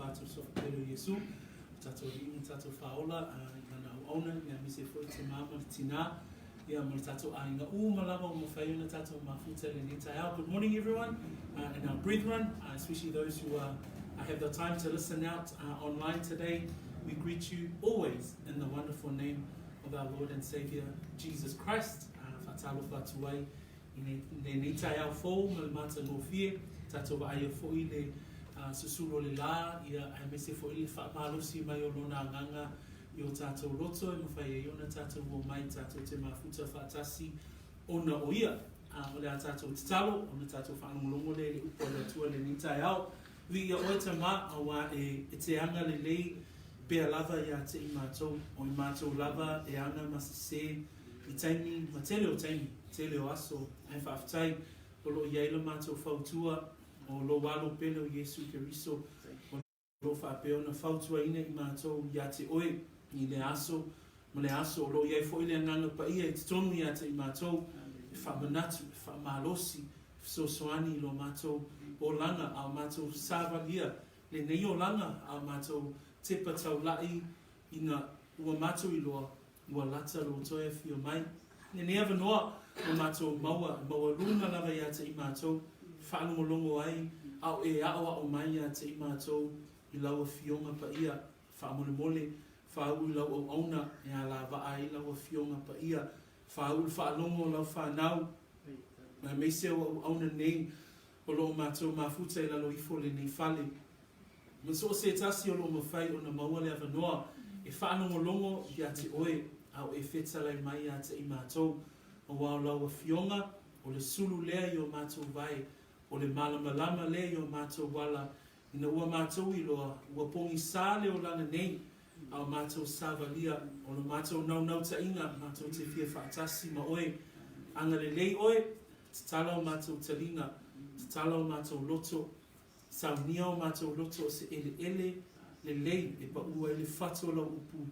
atu i le Suafa Pele o Iesu, o tatou Alii ma tatou Faaola, i Lana auauna, aemaise foi tima ma le tinā, ia ma le tatou aiga uma lava ua mafai ona tatou mafuta i lenei taeao. Good morning everyone and our brethren, especially those who are, have the time to listen out online today. We greet you always in the wonderful name of our Lord and Saviour Jesus Christ. Faatalofa atu ai i lenei taeao fou ma le matagofie, tatou vaaia foi le susulu o le la, ia aemaise foi le faamalosi mai o Lona Agaga i o tatou loto e mafai ai ona tatou omai tatou te mafuta faatasi ona o Ia. O le a tatou tatalo ona tatou faalogologo lea i le upu a le Atua i lenei taeao. Viia oe Tama, auā e te aga lelei pea lava ia te i matou, o i matou lava e aga ma sesē i taimi ma tele o taimi, tele o aso, ae faafetai o lo o i ai la matou fautua o lou Alo pele o Iesu Keriso, o lo o faapea ona fautuaina i matou ia te oe i lea aso ma le aso. O lo o i ai foi le Agaga Paia i totonu ia te i matou e faamanatu, e faamalosi, e fesoasoani i lo matou olaga a o matou savalia lenei olaga a o matou tepa taula'i ina ua matou iloa Ua lata lo toe afio mai. Lenei avanoa ua matou maua, e maualuga lava ia te i matou, e faalogologo ai a o e aʻoaʻo mai ia te i matou i lau Afioga paia. Faamolemole, faauu i lau auauna e alavaa ai lau Afioga paia. Faauu le faalogo o lau fanau, aemaise o auauna nei o lo o matou mafuta i lalo ifo o lenei fale. Ma so o se tasi o lo o mafai ona maua le avanoa e faalogologo ia te oe, a o e fetalai mai ia te i matou, aua o lau Afioga, o le sulu lea i o matou vae, o le malamalama lea i o matou ala, ina ua matou iloa, ua pogisā le olaga nei, a o matou savalia, o lo matou naunautaiga, matou te fia faatasi ma oe. Agalelei oe, tatala o matou taliga, tatala o matou loto, Saunia o matou loto o se eleele lelei e paʻu ai le fatu o lau upu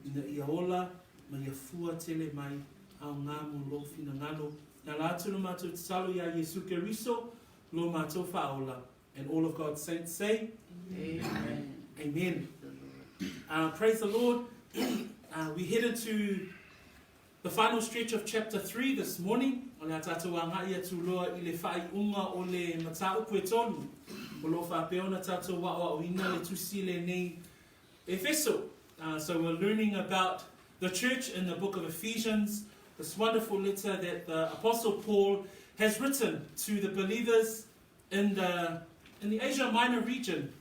ina ia ola ma ia fua tele mai aoga mo lou finagalo. E ala atu lo matou tatalo iā Iesu Keriso, lo matou Faaola. And all of God's saints say, Amen. Amen. Praise the Lord. We head into The final stretch of chapter 3 this morning, o le a tatou agai atu loa i le faaiuga o le mataupu e tolu o lo o faapea ona tatou aoaoina le tusi lenei Efeso. So we're learning about the church in the book of Ephesians, this wonderful letter that the Apostle Paul has written to the believers in the, in the Asia Minor region.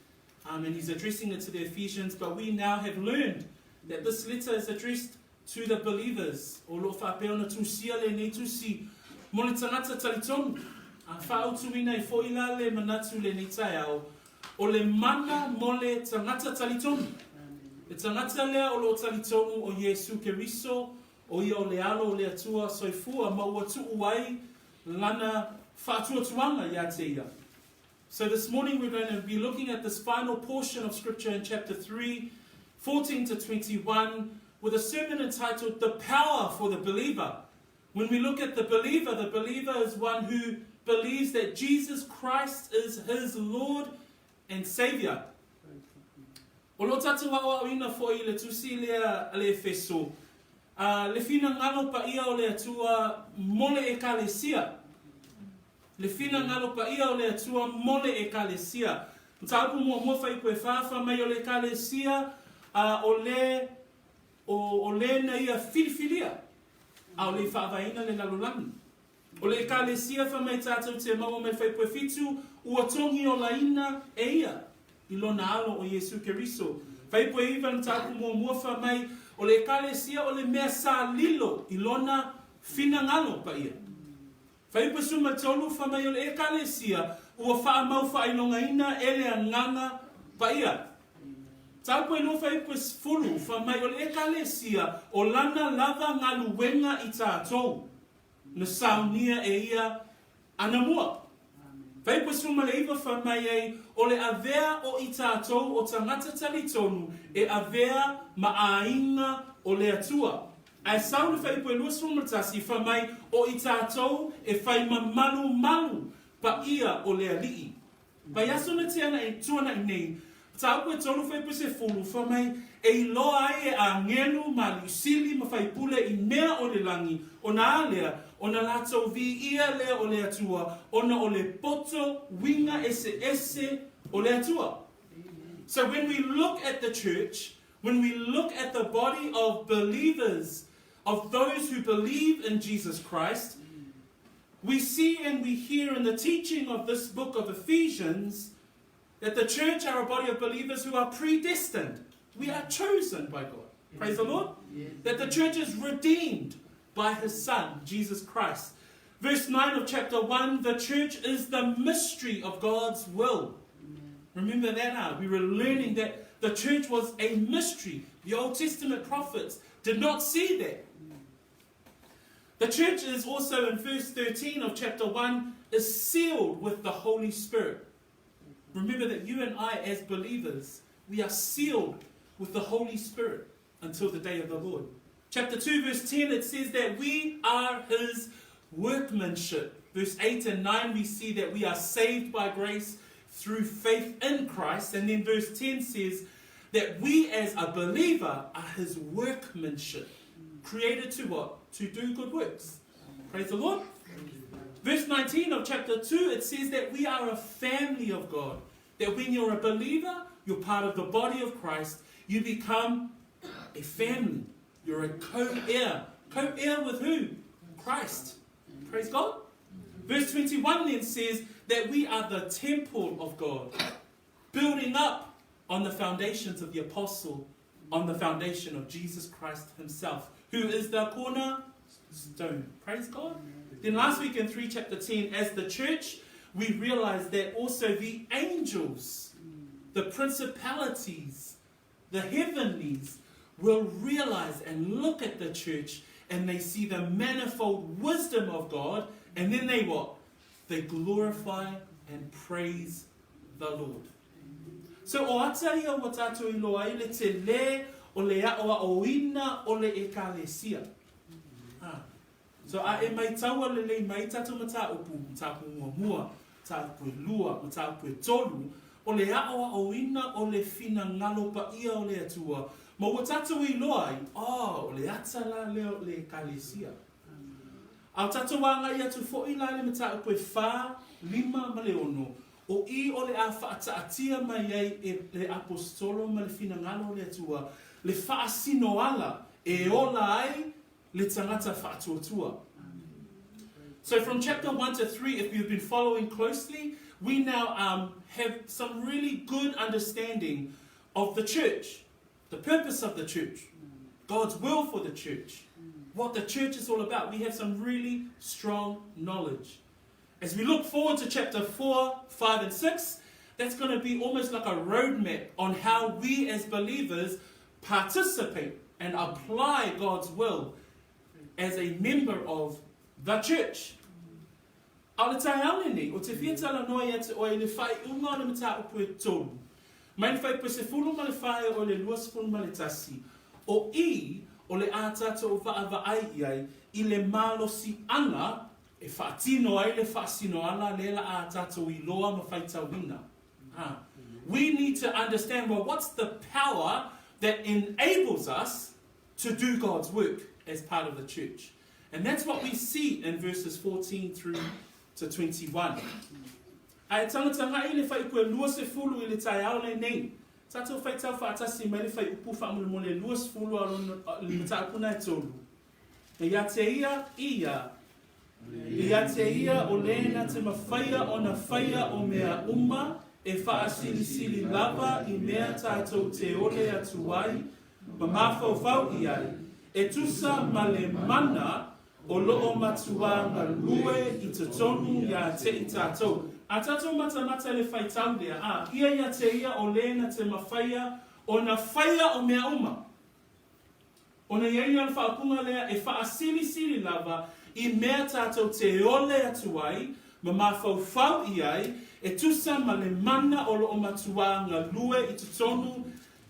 Um, and he's addressing it to the Ephesians, but we now have learned that this letter is addressed To the believers, o lo o faapea ona tusia lenei tusi mo le tagata talitonu, a faautuina ai foi la le manatu lenei taeao, o le mana mo le tagata talitonu. Le tagata lea o lo o talitonu o Iesu Keriso, o ia o le Alo o le Atua soifua ma ua tuu ai lana faatuatuaga ia te ia. So this morning we're going to be looking at this final portion of scripture in chapter 3, 14 to 21, with a sermon entitled The Power for the Believer. When we look at the believer, the believer is one who believes that Jesus Christ is his Lord and Savior. O lo tatou aʻoaʻoina foi i le tusi lea a le Efeso, a le finagalo paia o le Atua mo le Ekalesia. Le finagalo paia o le Atua mo le Ekalesia. Mataupu muamua fuaiupu e fa, fa mai o le Ekalesia, a o le, o, o le na ia filifilia, a o le i faavaeina le lalolagi. O le Ekalesia fa mai tatou te maua mai fuaiupu e fitu, ua togiolaina e ia i lona Alo o Iesu Keriso. Fuaiupu e iva le mataupu muamua fa mai o le Ekalesia o le mea sa lilo i lona finagalo paia. Fuaiupu 13, Fai mai o le Ekalesia ua faamau faailogaina e le Agaga Paia. Mataupu e lua Fuaiupu 10, Fai mai o le Ekalesia o lana lava galuega i tatou, na saunia e ia anamua. Fuaiupu 19, Fai mai ai o le avea o i tatou o tagata talitonu e avea ma aiga o le Atua. Ae sau le fuaiupu e 21, fai mai, O i tatou e fai mamalumalu paia o le Alii. Vaiaso na tuanai nei, Mataupu e tolu fuaiupu sefulu, fai mai, E iloa ai e agelu ma aliʻi sili ma faipule i mea o le lagi, ona a lea, ona latou viia lea o le Atua, ona o le poto uiga eseese o le Atua. So when we look at the church, when we look at the body of believers, of those who believe in Jesus Christ, we see and we hear in the teaching of this book of Ephesians that the church are a body of believers who are predestined. We are chosen by God. Praise the Lord. Yes. That the church is redeemed by his Son, Jesus Christ. Verse 9 of chapter 1 the church is the mystery of God's will. Amen. Remember that now. We were learning that the church was a mystery. The Old Testament prophets did not see that. The church is also in verse 13 of chapter 1 is sealed with the Holy Spirit. Remember that you and I, as believers, we are sealed with the Holy Spirit until the day of the Lord. Chapter 2, verse 10, it says that we are His workmanship. Verse 8 and 9, we see that we are saved by grace through faith in Christ. And then verse 10 says that we as a believer are His workmanship, created to what? To do good works. Praise the Lord. Verse 19 of chapter 2, it says that we are a family of God. That when you're a believer, you're part of the body of Christ, you become a family. You're a co heir. Co heir with who? Christ. Praise God. Verse 21 then says that we are the temple of God, building up on the foundations of the apostle, on the foundation of Jesus Christ himself, who is the cornerstone. Praise God. Then last week in 3 chapter 10, as the church, we realized that also the angels, the principalities, the heavenlies will realize and look at the church and they see the manifold wisdom of God and then they what? They glorify and praise the Lord. So o ata ia ua tatou iloa ai le tele o le aʻoaʻoina o le ʻekalesia. Ah. So a e maitaua lelei mai tatou mataupu, mataupu muamua, mataupu elua, mataupu etolu, o le aʻoaʻoina o le finagalo paʻia o le Atua, ma ua tatou iloa ai, oh, o le ata la lea o le ʻekalesia. A o tatou agai atu foʻi la i le mataupu e fa, lima ma le ono, o i o le a faataʻatia mai ai e le Aposetolo ma le finagalo o le Atua le faasinoala e ola ai le tagata faatuatua. So from chapter 1 to 3, if you've been following closely, we now have some really good understanding of the church, the purpose of the church, God's will for the church, what the church is all about. We have some really strong knowledge. As we look forward to chapter 4, 5, and 6, that's going to be almost like a roadmap on how we as believers participate and apply God's will as a member of the church. A o le taeao lenei, o te fia talanoa ia te oe i le faaiuga o le mataupu e tolu. Mai le fuaiupu e sefulu ma le fa e oo i le luasefulu ma le tasi, o i o le a tatou vaavaai i ai i le malosiaga e faatino ai le faasinoala lea la a tatou iloa ma faitauina. Ah. We need to understand, well, what's the power that enables us to do God's work as part of the church? And that's what we see in verses 14 through to 21. A e tangata i le fuaiupu e luasefulu i le taeao lenei. Tatou faitau faatasi mai le fuaiupu faamolemole luasefulu a le mataupu na e tolu. E ia te ia, ia. Ia te ia o le na te mafaia ona faia o mea uma, e faasilisili lava i mea tatou te ole atu ai, ma mafaufau i ai, e tusa ma le mana o loo matuā galue i totonu iā te i tatou. A tatou matamata le faitau lea, a, ia ia te ia o le na te mafaia ona faia o mea uma. Ona i ai lea o le faaupuga lea e faasilisili lava i mea tatou te ole atu ai ma mafaufau i ai e tusa ma le mana o loo matuā galue i totonu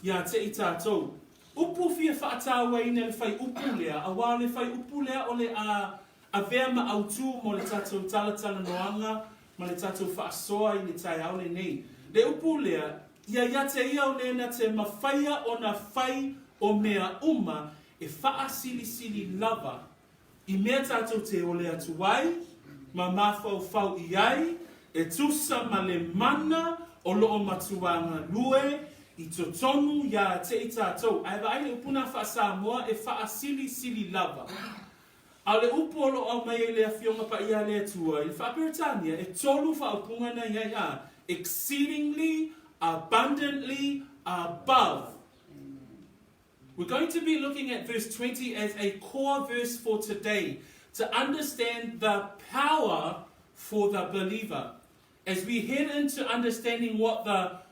iā te i tatou. Upu fia faatauaina le fuaiupu lea, auā o le fuaiupu lea o le a avea ma autū mo le tatou talatalanoaga ma le tatou faasoa i le taeao lenei. Le upu lea. Ia ia te ia o le na te mafaia ona fai o mea uma e faasilisili lava i mea tatou te ole atu ai ma mafaufau i ai e tusa ma le mana o loo matua galue i totonu ia te i tatou. Ae vaai le upu na faa-Samoa e faasilisili lava. A o le upu o lo o aumai ai le Afioga Paia a le Atua i le faa-Peretania, e tolu faaupuga na i ai, a, exceedingly abundantly above. We're going to be looking at verse 20 as a core verse for today to understand the power for the believer. As we head into understanding what the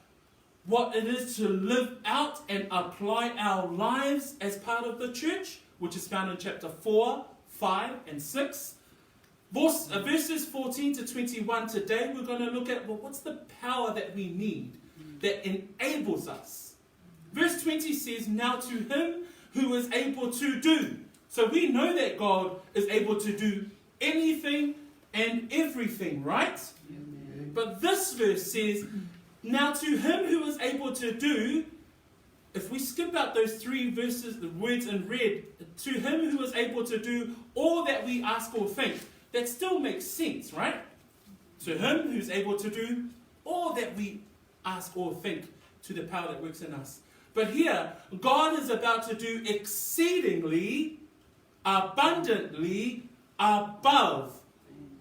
what it is to live out and apply our lives as part of the church, which is found in chapter 4, 5, and 6. Verse, uh, verses 14 to 21 today, we're going to look at well, what's the power that we need that enables us? Verse 20 says, Now to him who is able to do. So we know that God is able to do anything and everything, right? Amen. But this verse says, Now to him who is able to do, if we skip out those three verses, the words in red, to him who is able to do all that we ask or think, that still makes sense, right? To him who's able to do all that we ask or think to the power that works in us. But here, God is about to do exceedingly, abundantly, above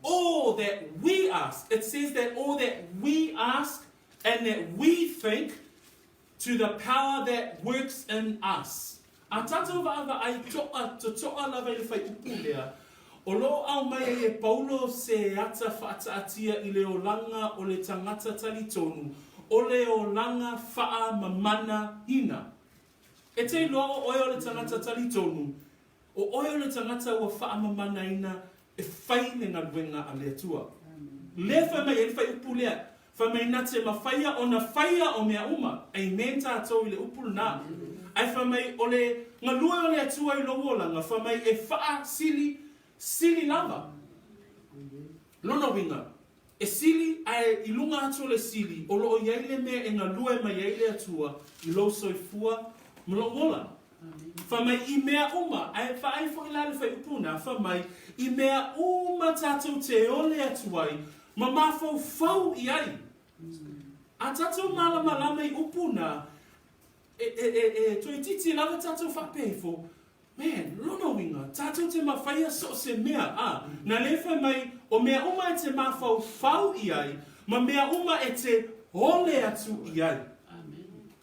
all that we ask. It says that all that we ask and that we think to the power that works in us. A tatou vaavaai to'a, toto'a lava i le whaiupu lea, o loo aumai ai e Paulo se ata faataatia i le olaga o le tagata talitonu, o le olaga faamamana ina. E te iloa o oe o le tagata talitonu, o oe o le tagata ua faamamanaina e fai le galuega a le Atua. Lea fai mai ai le fuaiupu lea, fai mai na te mafaia ona faia o mea uma. Amen tatou i le upu lena. Ae fai mai o le galue o le Atua i lou olaga, fai mai e faasili sili lava. Lona uiga, e sili ae i luga atu o le sili, o loo i ai le mea e galue mai ai le Atua i lou soifua ma lou ola. Fai mai i mea uma, ae vaai foi la le fuaiupu na, fai mai i mea uma tatou te ole atu ai ma mafaufau i ai. A tatou malamalama i upu na, e, e, e, e toeitiiti lava tatou faapea ifo, Man, lona uiga, tatou te mafaia so o se mea, a, na le fai mai o mea uma e te mafaufau i ai ma mea uma e te ole atu i ai.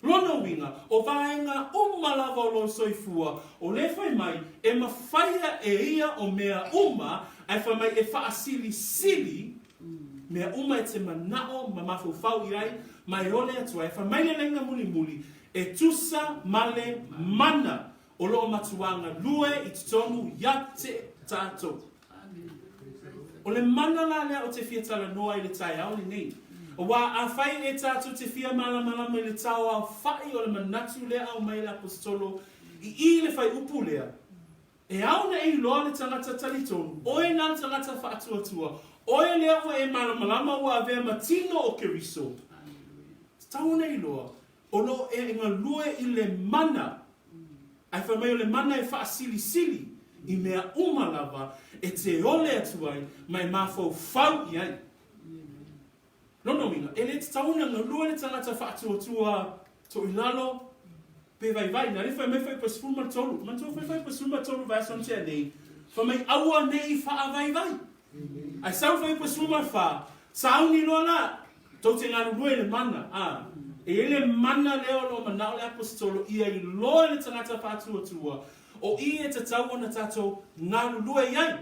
Lona uiga, o vaega uma lava o lou soifua, o le fai mai e mafaia e ia o mea uma, ae fai mai e faasilisili mea uma e te manao ma mafaufau i ai ma e ole atu ai. Fai mai le laina mulimuli, e tusa ma le mana o loo matua galue i totonu ia te tatou. O le mana la lea o te fia talanoa i le taeao lenei. Aua afai e tatou te fia malamalama i le taoaofa'i o le manatu lea aumai e le Aposetolo i i le fuaiupu lea, e ao na e iloa le tagata talitonu, oe na le tagata faatuatua, oe lea ua e malamalama ua avea ma tino o Keriso. Tatau ona iloa, o lo o e galue i le mana, ae fai mai o le mana e faasilisili i mea uma lava e te ole atu ai ma e mafaufau i ai. Lona uiga, e le tatau ona galue le tagata faatuatua toilalo pe vaivai. Na le fai mai fuaiupu e 13, manatua foi fuaiupu e 13 vaiaso na tea nei, fai mai aua ne i faavaivai. Ae sau fuaiupu e 14, sauni loa la, tou te galulue i le mana. A, e i ai le mana lea o lo o manao le Aposetolo ia iloa e le tagata faatuatua, o i e tatau ona tatou galulue i ai.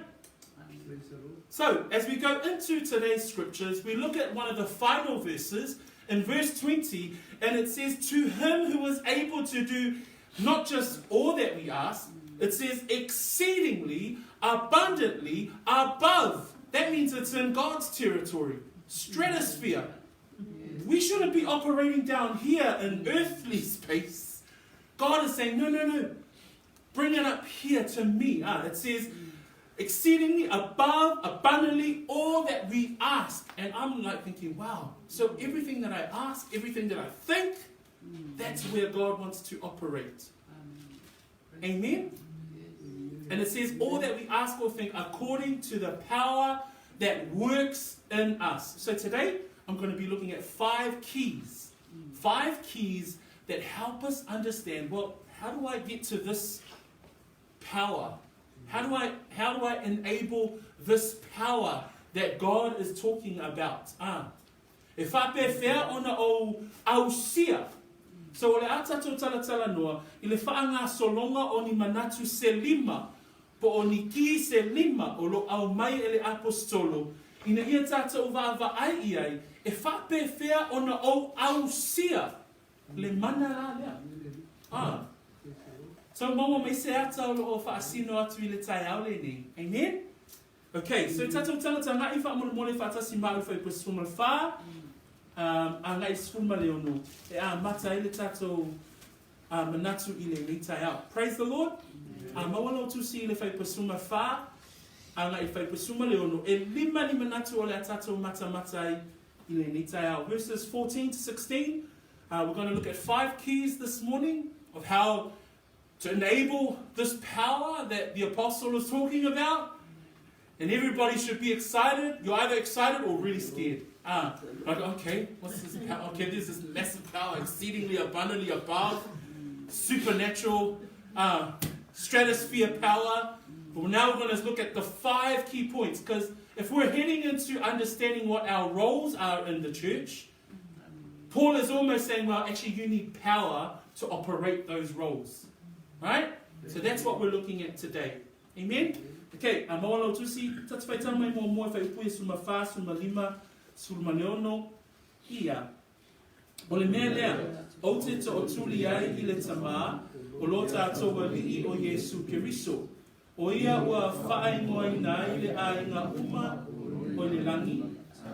So, as we go into today's scriptures, we look at one of the final verses in verse 20, and it says, To him who is able to do not just all that we ask, it says exceedingly, abundantly, above. That means it's in God's territory, stratosphere. We shouldn't be operating down here in earthly space. God is saying, no, no, no. Bring it up here to me. Ah, it says, Exceedingly above, abundantly, all that we ask. And I'm like thinking, wow, so everything that I ask, everything that I think, that's where God wants to operate. Amen? And it says, all that we ask or think according to the power that works in us. So today, I'm going to be looking at five keys. Five keys that help us understand, well, how do I get to this power? How do I, how do I enable this power that God is talking about? Ah. E faapefea ona ou ausia. So o le a tatou talatalanoa i le faagasologa o ni manatu se lima po o ni kī se lima o lo aumai e le Aposetolo ina ia tatou vaavaai i ai e faapefea ona ou ausia le mana la lea. Ah. So maua mai se ata o lo o faasino atu i le taeao lenei. Amen? Ok, so tatou tangata agai faamolemole faatasi ma au fuaiupu 14, um, agai 16 e amata ai le tatou uh, manatu i lenei taeao. Praise the Lord. A maua lau tusi i le fuaiupu 14, agai fuaiupu 16, e lima ni manatu o le a tatou matamata ai i lenei taeao. Verses 14 to 16, uh, we're going to look at five keys this morning of how to enable this power that the apostle is talking about. And everybody should be excited. You're either excited or really scared. Ah, like, okay, what's this power? Okay, there's this massive power, exceedingly abundantly above, supernatural, uh, stratosphere power. But now we're going to look at the five key points because if we're heading into understanding what our roles are in the church, Paul is almost saying, well, actually, you need power to operate those roles. Right? So that's what we're looking at today. Amen? Okay, a maua lau tusi, tatu whai mai mo moe whai upui suma wha, suma lima, suma leono, ia. O le mea lea, ou te tootuli ai i le tamā, o lo tātou ali'i o Iesu Keriso. O ia ua faaingoaina ai le aiga uma o le lagi,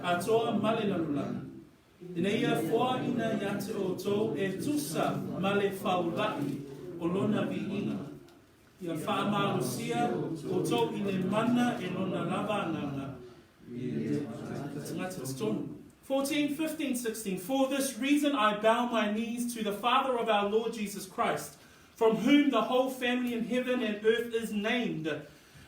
atoa ma le lalolagi. Ina ia foaina ia te outou e tusa ma le faula'i o lona viiga. Ia faamalosia outou i le mana e lona lava agaga i le tagata totonu. 14, 15, 16 For this reason I bow my knees to the Father of our Lord Jesus Christ, from whom the whole family in heaven and earth is named,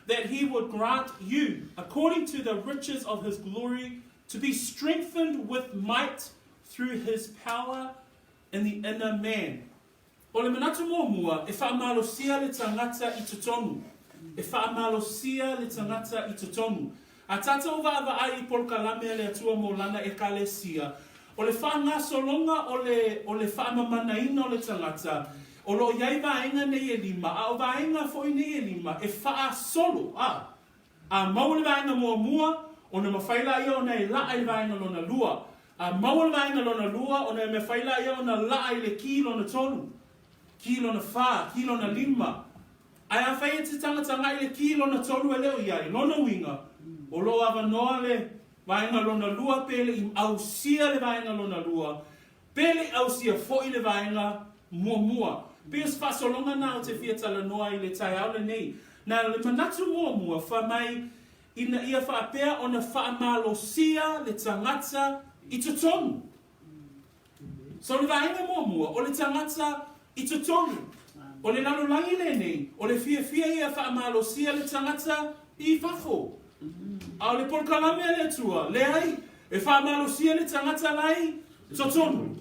that he would grant you, according to the riches of his glory, to be strengthened with might through his power in the inner man. O le manatu muamua, e faamalosia le tangata i totonu. E faamalosia le tagata i totonu. A tatou vaavaai i polokalame a le Atua mo Lana Ekalesia, o le faagasologa o le, o le faamamanaina o le tagata, o lo o i ai vaega nei e lima, a o vaega foi nei e lima e faasolo, a. A maua le vaega muamua, ona mafai laia ona e laa i le vaega lona lua. A maua le vaega lona lua, ona e mafai laia ona laa i le ki lona tolu, ki lona fa, ki lona lima. Ae afai e te tangata agai le ki lona tolu e le o i ai, lona uiga, o lo o avanoa le vaega lona lua pe le i ausia le vaega lona lua, pe le i ausia foi le vaega muamua. Pei o se faasologa na o te fia talanoa i le taeao lenei. Na le manatu muamua, fai mai, ina ia faapea ona faamalosia le tagata i totonu. So le vaega muamua, o le tagata i totonu. O le lalolagi lenei, o le fiafia ia faamalosia le tagata i fafo. A o le polokalame a le Atua, leai, e faamalosia le tagata la i totonu.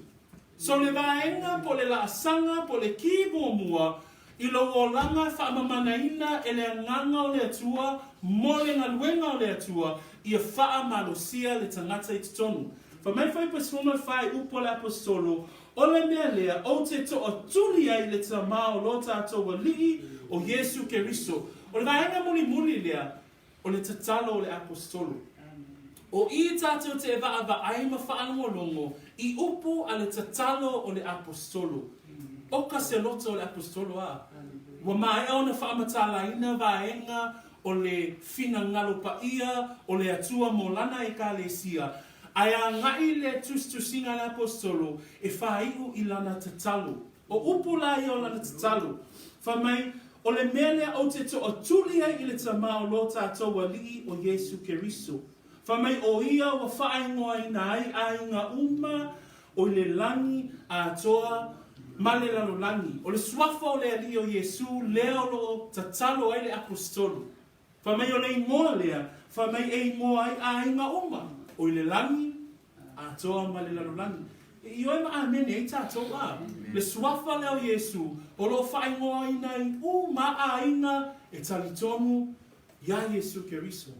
So le vaega po o le laasaga po o le kī muamua i lou olaga faamamanaina e le Agaga o le Atua mo le galuega o le Atua, ia faamalosia le tagata i totonu. Fai mai foi 14 upu a le Aposetolo, O le mea lea ou te toatuli ai i le Tama o lo tatou Alii o Iesu Keriso. O le vaega mulimuli lea, o le tatalo o le Aposetolo. O i tatou te vaavaai ma faalogologo i upu a le tatalo o le Aposetolo. Oka se loto o le Aposetolo a. Ua maea ona faamatalaina vaega o le finagalo paia o le Atua mo Lana Ekalesia, ae agai le tusitusiga a le Aposetolo e faaiu i lana tatalo. O upu la ia o lana tatalo, fai mai, O le mea lea ou te toʻatuli ai i le Tama o lo tatou Alii o Iesu Keriso, fai mai o Ia ua faaigoaina ai aiga uma o i le lagi atoa ma le lalolagi. O le suafa o le Alii o Iesu lea o lo o tatalo ai le Aposetolo. Fai mai o le igoa lea, fai mai e igoa ai aiga uma o i le lagi atoa ma le lalolagi. E ioe ma amene ai tatou a le suafa lea o Iesu o lo o faaigoaina ai uma aiga e talitonu iā Iesu Keriso.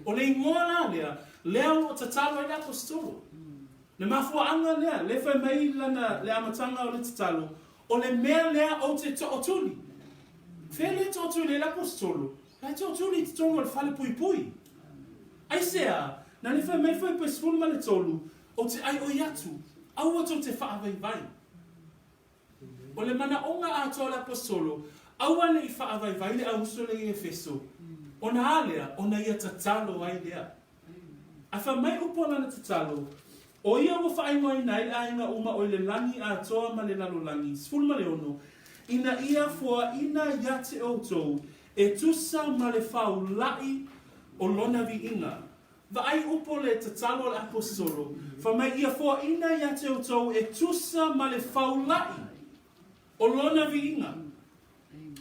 O le igoa la lea, lea o lo o tatalo ai le Aposetolo. Le mafuaaga lea, lea fai mai lana le amataga o le tatalo, O le mea lea ou te tootuli. Fea lea tootuli ai le Aposetolo? La e tootuli i totonu o le fale puipui. Aisea? Na le fai mai foi pe 13, Ou te aioi atu, aua tou te faavaivai. O le manaoga atoa o le Aposetolo, aua ne i faavaivai le auuso lea i Efeso, ona a lea? Ona ia tatalo ai lea. A fai mai upu a lana tatalo, O ia ua faaigoaina ai le aiga uma o i le lagi atoa ma le lalolagi, 16, ina ia foaina ia te outou e tusa ma le faulaʻi o lona viiga. Vaai upu o le tatalo a le Aposetolo, fai mai ia foaina ia te outou e tusa ma le faulaʻi o lona viiga.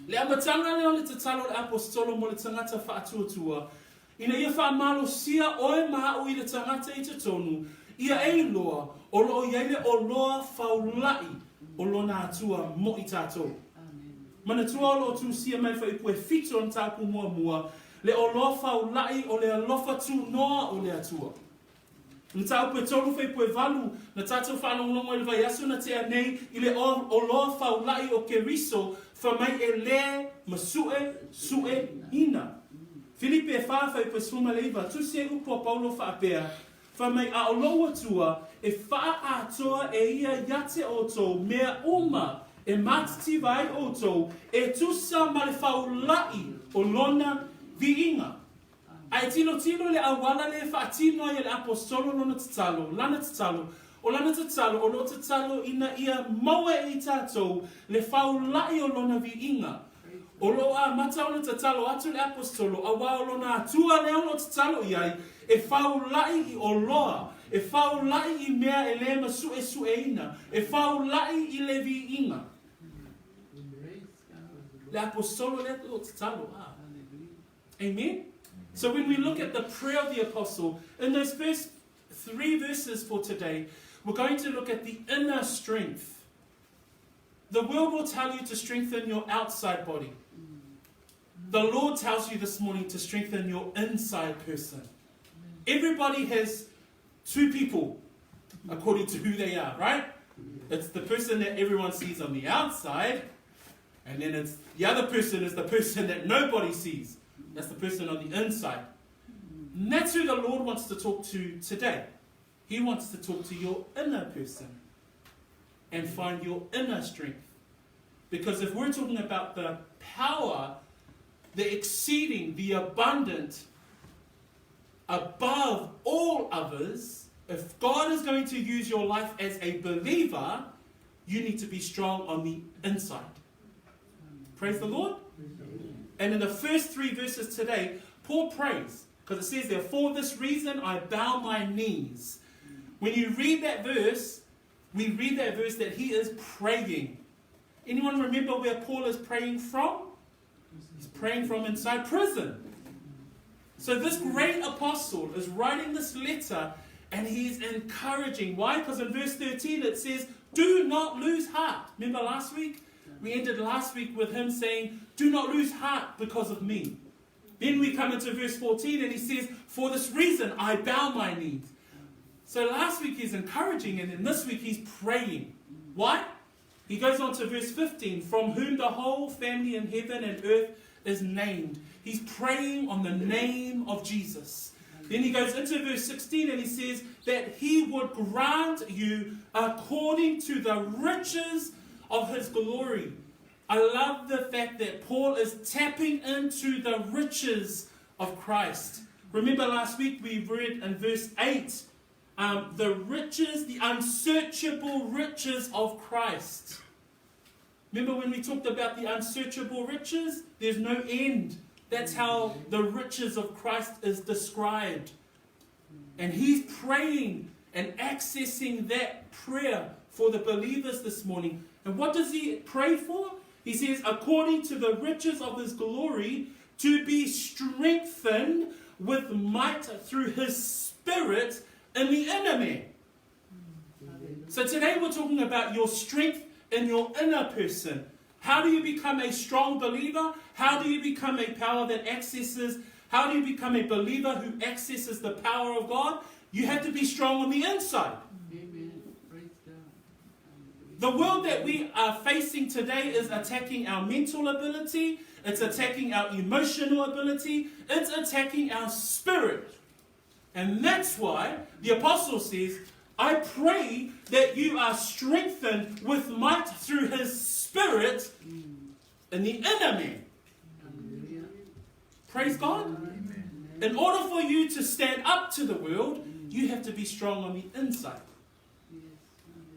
Le amataga lea o le tatalo a le Aposetolo mo le tagata faatuatua, Ina ia faamalosia oe ma aʻu i le tagata i totonu, ia e iloa, o lo o i ai le oloa faulaʻi o lona Atua mo i tatou. Manatua o lo o tusia mai le fuaiupu e fitu o le mataupu muamua, le oloa faulaʻi o le alofa tunoa o le Atua. Mataupu e tolu fuaiupu e valu, na tatou faalogologo ai i le vaiaso na tea nei i le oloa faulaʻi o Keriso fai mai e lē masuʻe suʻe ina. Filipi e fa fuaiupu e 19, tusi ai upu a Paulo faapea, fai mai a o lou Atua e faaatoa e ia ia te outou mea uma e matitiva ai outou e tusa ma le faulaʻi o lona viiga. A e tilotilo i le auala lea e faatino ai e le Aposetolo lona tatalo, lana tatalo, o lana tatalo, o lo o tatalo ina ia maua e i tatou le faulaʻi o lona viiga. O lo o amata ona tatalo atu le Aposetolo, auā o lona Atua lea o lo o tatalo i ai, e faulaʻi i oloa, e faulaʻi i mea e lē masuʻesuʻeina, e faulaʻi i le viiga. Le Aposetolo lea o lo o tatalo, a. Amen? So when we look at the prayer of the apostle, in those first three verses for today, we're going to look at the inner strength. The world will tell you to strengthen your outside body. The Lord tells you this morning to strengthen your inside person. Everybody has two people according to who they are, right? It's the person that everyone sees on the outside and then it's the other person is the person that nobody sees. That's the person on the inside. And that's who the Lord wants to talk to today. He wants to talk to your inner person and find your inner strength. Because if we're talking about the power, the exceeding, the abundant, above all others, if God is going to use your life as a believer, you need to be strong on the inside. Praise the Lord. And in the first three verses today, Paul prays, because it says there, For this reason I bow my knees. When you read that verse, we read that verse that he is praying. Anyone remember where Paul is praying from? He's praying from inside prison. So this great apostle is writing this letter and he's encouraging. Why? Because in verse 13 it says, Do not lose heart. Remember last week? We ended last week with him saying, Do not lose heart because of me. Then we come into verse 14 and he says, For this reason I bow my knees. So last week he's encouraging, and then this week he's praying. Why? He goes on to verse 15, from whom the whole family in heaven and earth is named. He's praying on the name of Jesus. Then he goes into verse 16 and he says that he would grant you according to the riches of his glory. I love the fact that Paul is tapping into the riches of Christ. Remember last week we read in verse 8 um, the riches, the unsearchable riches of Christ. Remember when we talked about the unsearchable riches? There's no end. That's how the riches of Christ is described. And he's praying and accessing that prayer for the believers this morning. And what does he pray for? He says, according to the riches of his glory, to be strengthened with might through his spirit in the inner man. So today we're talking about your strength in your inner person. How do you become a strong believer? How do you become a power that accesses? How do you become a believer who accesses the power of God? You have to be strong on the inside. Amen. Praise God. The world that we are facing today is attacking our mental ability, it's attacking our emotional ability, it's attacking our spirit. And that's why the apostle says, I pray that you are strengthened with might through his spirit in the inner man. Hallelujah. Praise God. Amen. In order for you to stand up to the world, you have to be strong on the inside. Yes.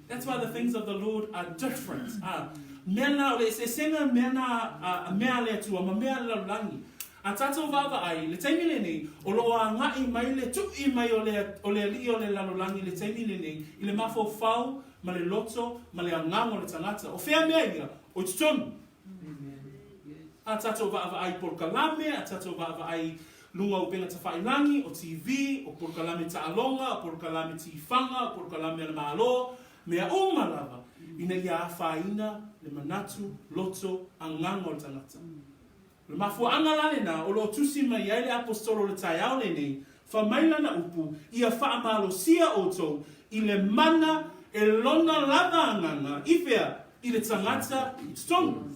That's why the things of the Lord are different. Ah, mea nā, o le eseesega mea nā, a mea a le Atua ma mea a le lalolagi. A tātou vaavaai, le taimi lenei, o lo o agaʻi mai le tuʻi mai o le, o le aliʻi o le lalolagi le taimi lenei i le mafaufau ma le loto ma le agaga o le tagata. O fea mea ia? O i totonu. Amen. Yes. A tātou vaavaai i polokalame, a tātou vaavaai i luga o upega tawhailangi, o TV, o polokalame taaloga, o polokalame tifaga, o polokalame a le Malo, mea uma lava, ina ia afaina le manatu, loto, agaga o le tagata. O le mafuaaga la lena o lo o tusi mai ai le Aposetolo o le taeao lenei, fa mai lana upu, ia faamalosia outou i le mana e lona lava agaga, i fea? I le tagata i totonu.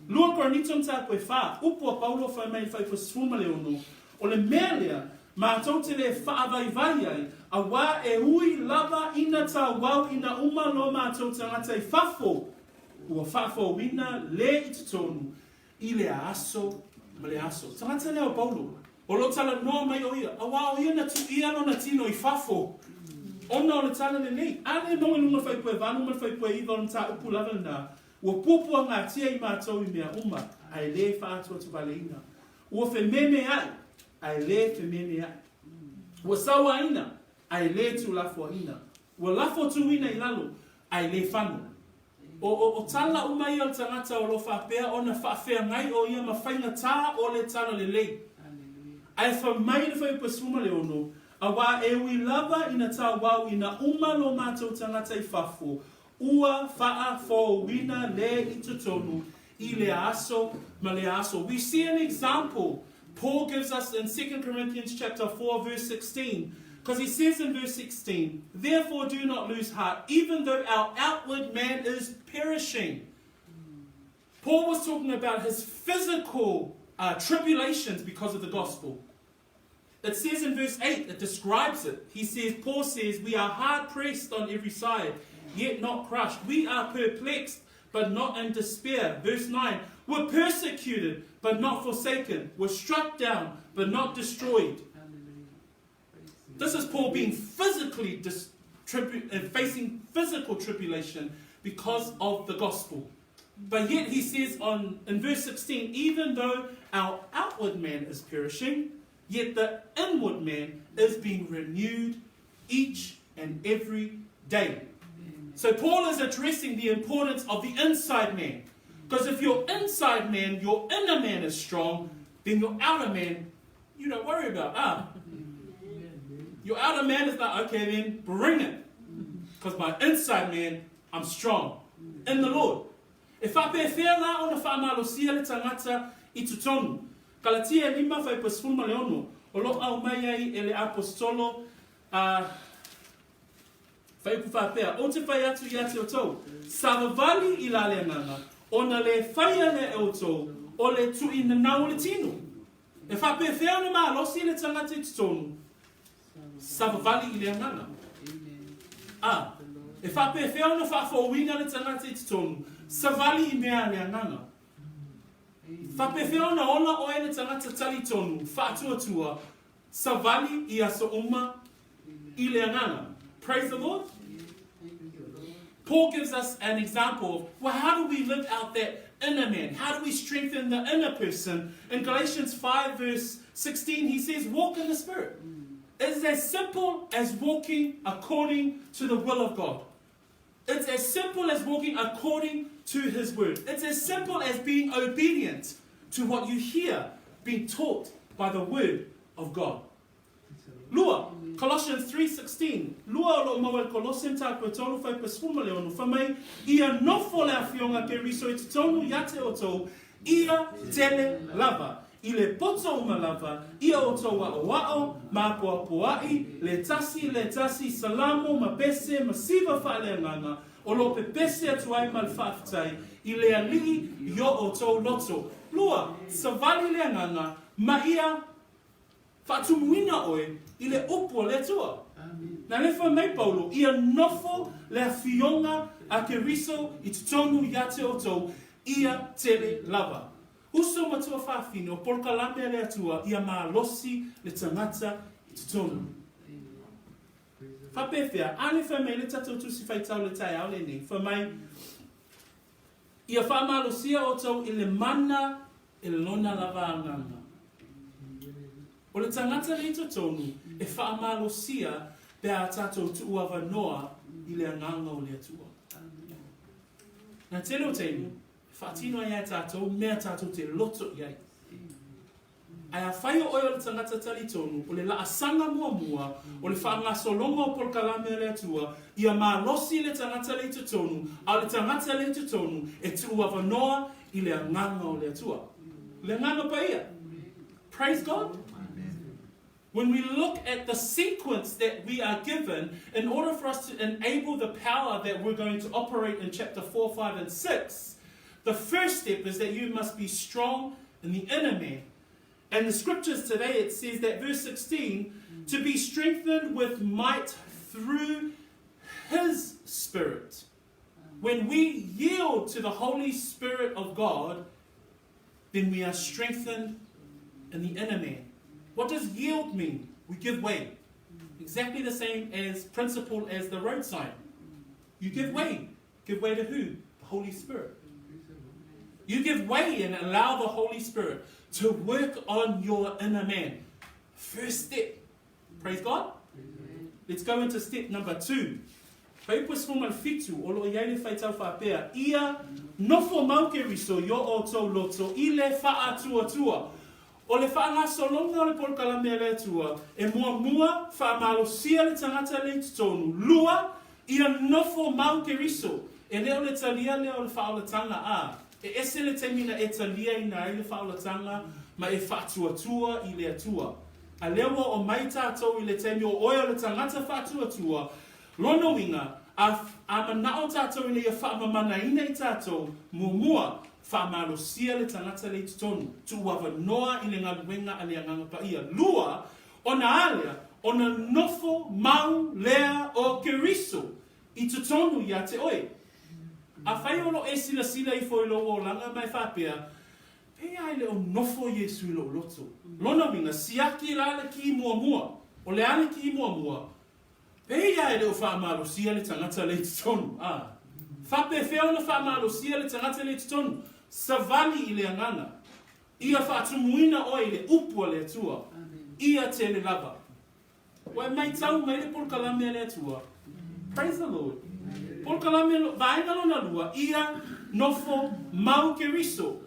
Lua Korinito Mataupu e whā, upu a Paulo whai mai i whaipa 16, o le mea lea, mātou te le whaavaivai ai, a wā e ui lava ina tāwau ina uma lo mātou tagata i fafo, ua faafouina le i totonu, i le aso ma le aso. Tagata lea o Paulo, o lo talanoa mai o ia, auā o ia na tuia lona tino i fafo, ona o le tala lenei. A le mau i luga o le faipua e valu ma le faipua e iva o le mataupu lava lena, Ua puapuagatia i mātou i mea uma, a e lē faaatuatuvaleina. Ua fememeaʻi, a e lē fememeaʻi. Ua sauaina, a e lē tuulafoaina. Ua lafo tuuina i lalo, a e lē fano. O, o, o tala uma ia o le tagata o lo faapea ona faafeagai o ia ma faigatā o le talalelei. Ae fa mai le fuaiupu e 16, Auā e ui lava ina tāwau ina uma lo mātou tagata i fafo, ua faafouina le i totonu i le aso ma le aso. We see an example Paul gives us in 2 Corinthians chapter 4 verse 16. Because he says in verse 16, Therefore do not lose heart, even though our outward man is perishing. Paul was talking about his physical uh, tribulations because of the gospel. It says in verse 8, it describes it. He says, Paul says, We are hard pressed on every side, yet not crushed. We are perplexed, but not in despair. Verse 9, We're persecuted, but not forsaken. We're struck down, but not destroyed. This is Paul being physically dis- tribu- facing physical tribulation because of the gospel. But yet he says on in verse 16, even though our outward man is perishing, yet the inward man is being renewed each and every day. So Paul is addressing the importance of the inside man. Because if your inside man, your inner man is strong, then your outer man, you don't worry about. Ah. Your outer man is like, okay then, bring it. Because my inside man, I'm strong in the Lord. E faapefea la ona faamalosia le tagata i totonu? Kalatia e lima, fuaiupu e 16, o lo o aumai ai e le Aposetolo a fuaiupu faapea, Ou te fai atu ia te outou, savavali i la le agaga, ona le faia lea e outou o le tuuinanau o le tino. E faapefea ona malosi le tagata i totonu? Savavali i le agaga. A, e faapefea ona faafouina le tagata i totonu? Savali i mea a le agaga. Faapefea ona ola oe le tagata talitonu, faatuatua, savali i aso uma i le agaga. Praise the Lord. Paul gives us an example of, well, how do we live out that inner man? How do we strengthen the inner person? In Galatians 5, verse 16, he says, Walk in the Spirit. It is as simple as walking according to the will of God. It's as simple as walking according to His word. It's as simple as being obedient to what you hear being taught by the word of God. Lua, Colossians 3:16, Lua o loo maua i le Kolose mataupu e tolu fuaiupu e 16, fai mai, Ia nofo le Afioga Keriso i totonu ia te outou, ia tele lava, i le poto uma lava, ia outou aʻoaʻo, ma apoapoaʻi, le tasi le tasi, salamo ma pese ma siva faaleagaga, o loo pepese atu ai ma le faafetai i le Alii i o outou loto. Lua, savali le agaga, ma ia Faatumuina oe i le upu a le Atua. Na le fai mai Paulo, ia nofo le afioga a Keriso i totonu ia te outou, ia tele lava. Uso ma tuafafine o polokalame a le Atua ia malosi le tagata i totonu. Faapefea, a le fai mai le tatou Tusi Faitau le taeao lenei, fai mai, Ia faamalosia outou i le mana e lona lava agaga. O le tagata le i totonu e faamalosia pe a tatou tuuavanoa i le agaga o le Atua. Na tele o taimi, e faatino ai e tatou mea tatou te loto i ai. Ae afai o oe o le tagata talitonu, o le laasaga muamua, o le faagasologa o polokalame a le Atua, ia malosi le tagata le i totonu, a o le tagata le i totonu e tuuavanoa i le agaga o le Atua. Le Agaga Paia. Praise God. When we look at the sequence that we are given in order for us to enable the power that we're going to operate in chapter 4, 5, and 6, the first step is that you must be strong in the inner man. And the scriptures today, it says that verse 16, to be strengthened with might through his Spirit. When we yield to the Holy Spirit of God, then we are strengthened in the inner man. What does yield mean? We give way. Exactly the same as principle as the road sign. You give way. Give way to who? The Holy Spirit. You give way and allow the Holy Spirit to work on your inner man. First step. Praise God. Let's go into step number two. Fuaiupu 17, o loo i ai le faitau faapea, Ia nofo mau Keriso i o outou loto i le faatuatua. O le faagasologa o le polokalame a le Atua, e muamua faamalosia le tagata le i totonu, lua, ia nofo mau Keriso. E le o le talia lea o le faaolatanga, a, e ese le taimi na e taliaina ai le faaolatanga ma e faatuatua i le Atua. A lea ua oo mai tatou i le taimi o oe o le tagata faatuatua, Lona uiga, a, a manao tatou ina ia faamamanaina i tatou, muamua, faamalosia le tagata le i totonu, tuuavanoa i le galuega a le Agaga Paia. Lua, ona a lea, ona nofo mau lea o Keriso i totonu ia te oe. Afai o lo e silasila ifo i lou olaga ma e faapea, Pehea e le o nofo Iesu i lou loto? Lona uiga, siaki la le ki muamua. O le a le ki muamua? Pehea e le o faamalosia le tagata le i totonu? A. Faapefea ona faamalosia le tagata le i totonu? Savali i le agaga. Ia faatumuina oe i le upu a le Atua. Ia tele lava. Ua e maitau mai le polokalame a le Atua. Praise the Lord. Polokalame, vaega lona lua, ia nofo mau Keriso.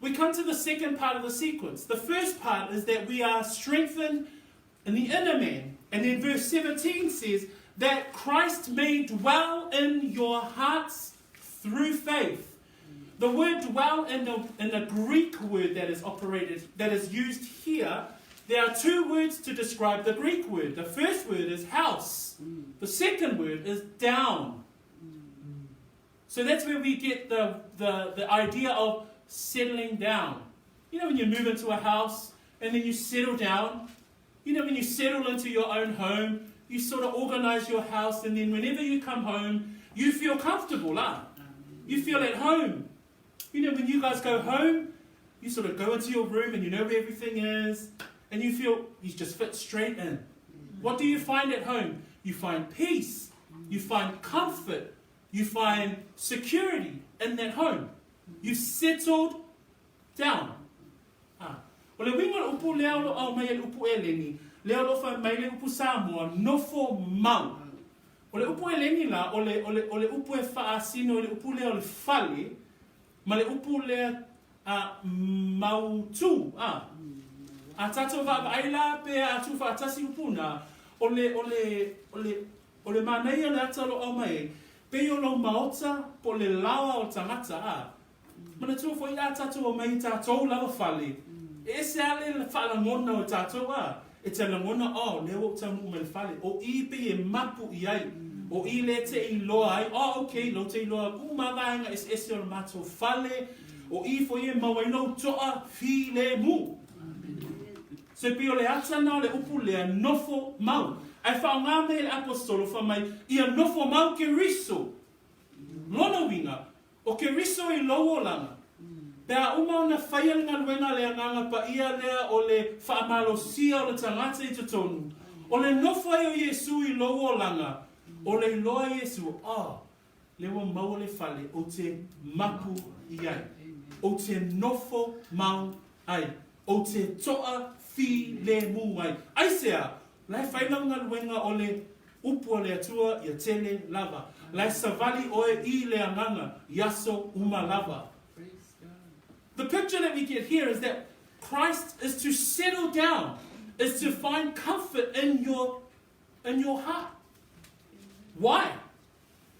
We come to the second part of the sequence. The first part is that we are strengthened in the inner man. And then verse 17 says that Christ may dwell in your hearts through faith. The word dwell in the, in the Greek word that is operated, that is used here, there are two words to describe the Greek word. The first word is house. The second word is down. So that's where we get the, the, the idea of settling down. You know, when you move into a house and then you settle down, you know, when you settle into your own home, you sort of organize your house, and then whenever you come home, you feel comfortable, lah. You feel at home. You know, when you guys go home, you sort of go into your room and you know where everything is, and you feel you just fit straight in. What do you find at home? You find peace. You find comfort. You find security in that home. You've settled down. Ah. O le uiga o le upu lea o lo o aumai e le upu Eleni, lea o lo o fai mai le upu Samoa, nofo mau. O le upu Eleni la, o le, o le, o le upu e faasino i le upu lea o le fale, ma le upu lea a mautū, a. A tatou vaavaai la pe a tuufaatasi upu na, o le, o le, o le, o le manaia o le ata o lo o aumai ai, pei o lou maota po o le laoa o le tagata, a. Manatua foi a tatou omai i tatou lava fale, e ese a le faalagona o tatou a, e te lagona oh lea ua ou taunuu mai le fale, o i pei e mapu i ai, o i lea te iloa ai, oh ok lou te iloa uma vaega eseese o le matou fale, o i foi e maua ai lou toa filemu. So e pei o le ata na o le upu lea, nofo mau. Ae faaaoga mai e le Aposetolo fai mai, ia nofo mau Keriso. Lona uiga, ʻO Keriso i lou olaga, pe a uma ona faia le galuega a le Agaga Paia lea o le faamalosia o le tagata i totonu, o le nofo ai o Iesu i lou olaga, o le iloa Iesu, oh, lea ua maua le fale ou te mapu i ai, ou te nofo mau ai, ou te toa filemu ai. Aisea? La e fai lau galuega o le upu a le Atua ia tele lava. La e savali oe i le agaga i aso uma lava. The picture that we get here is that Christ is to settle down, is to find comfort in your, in your heart. Why?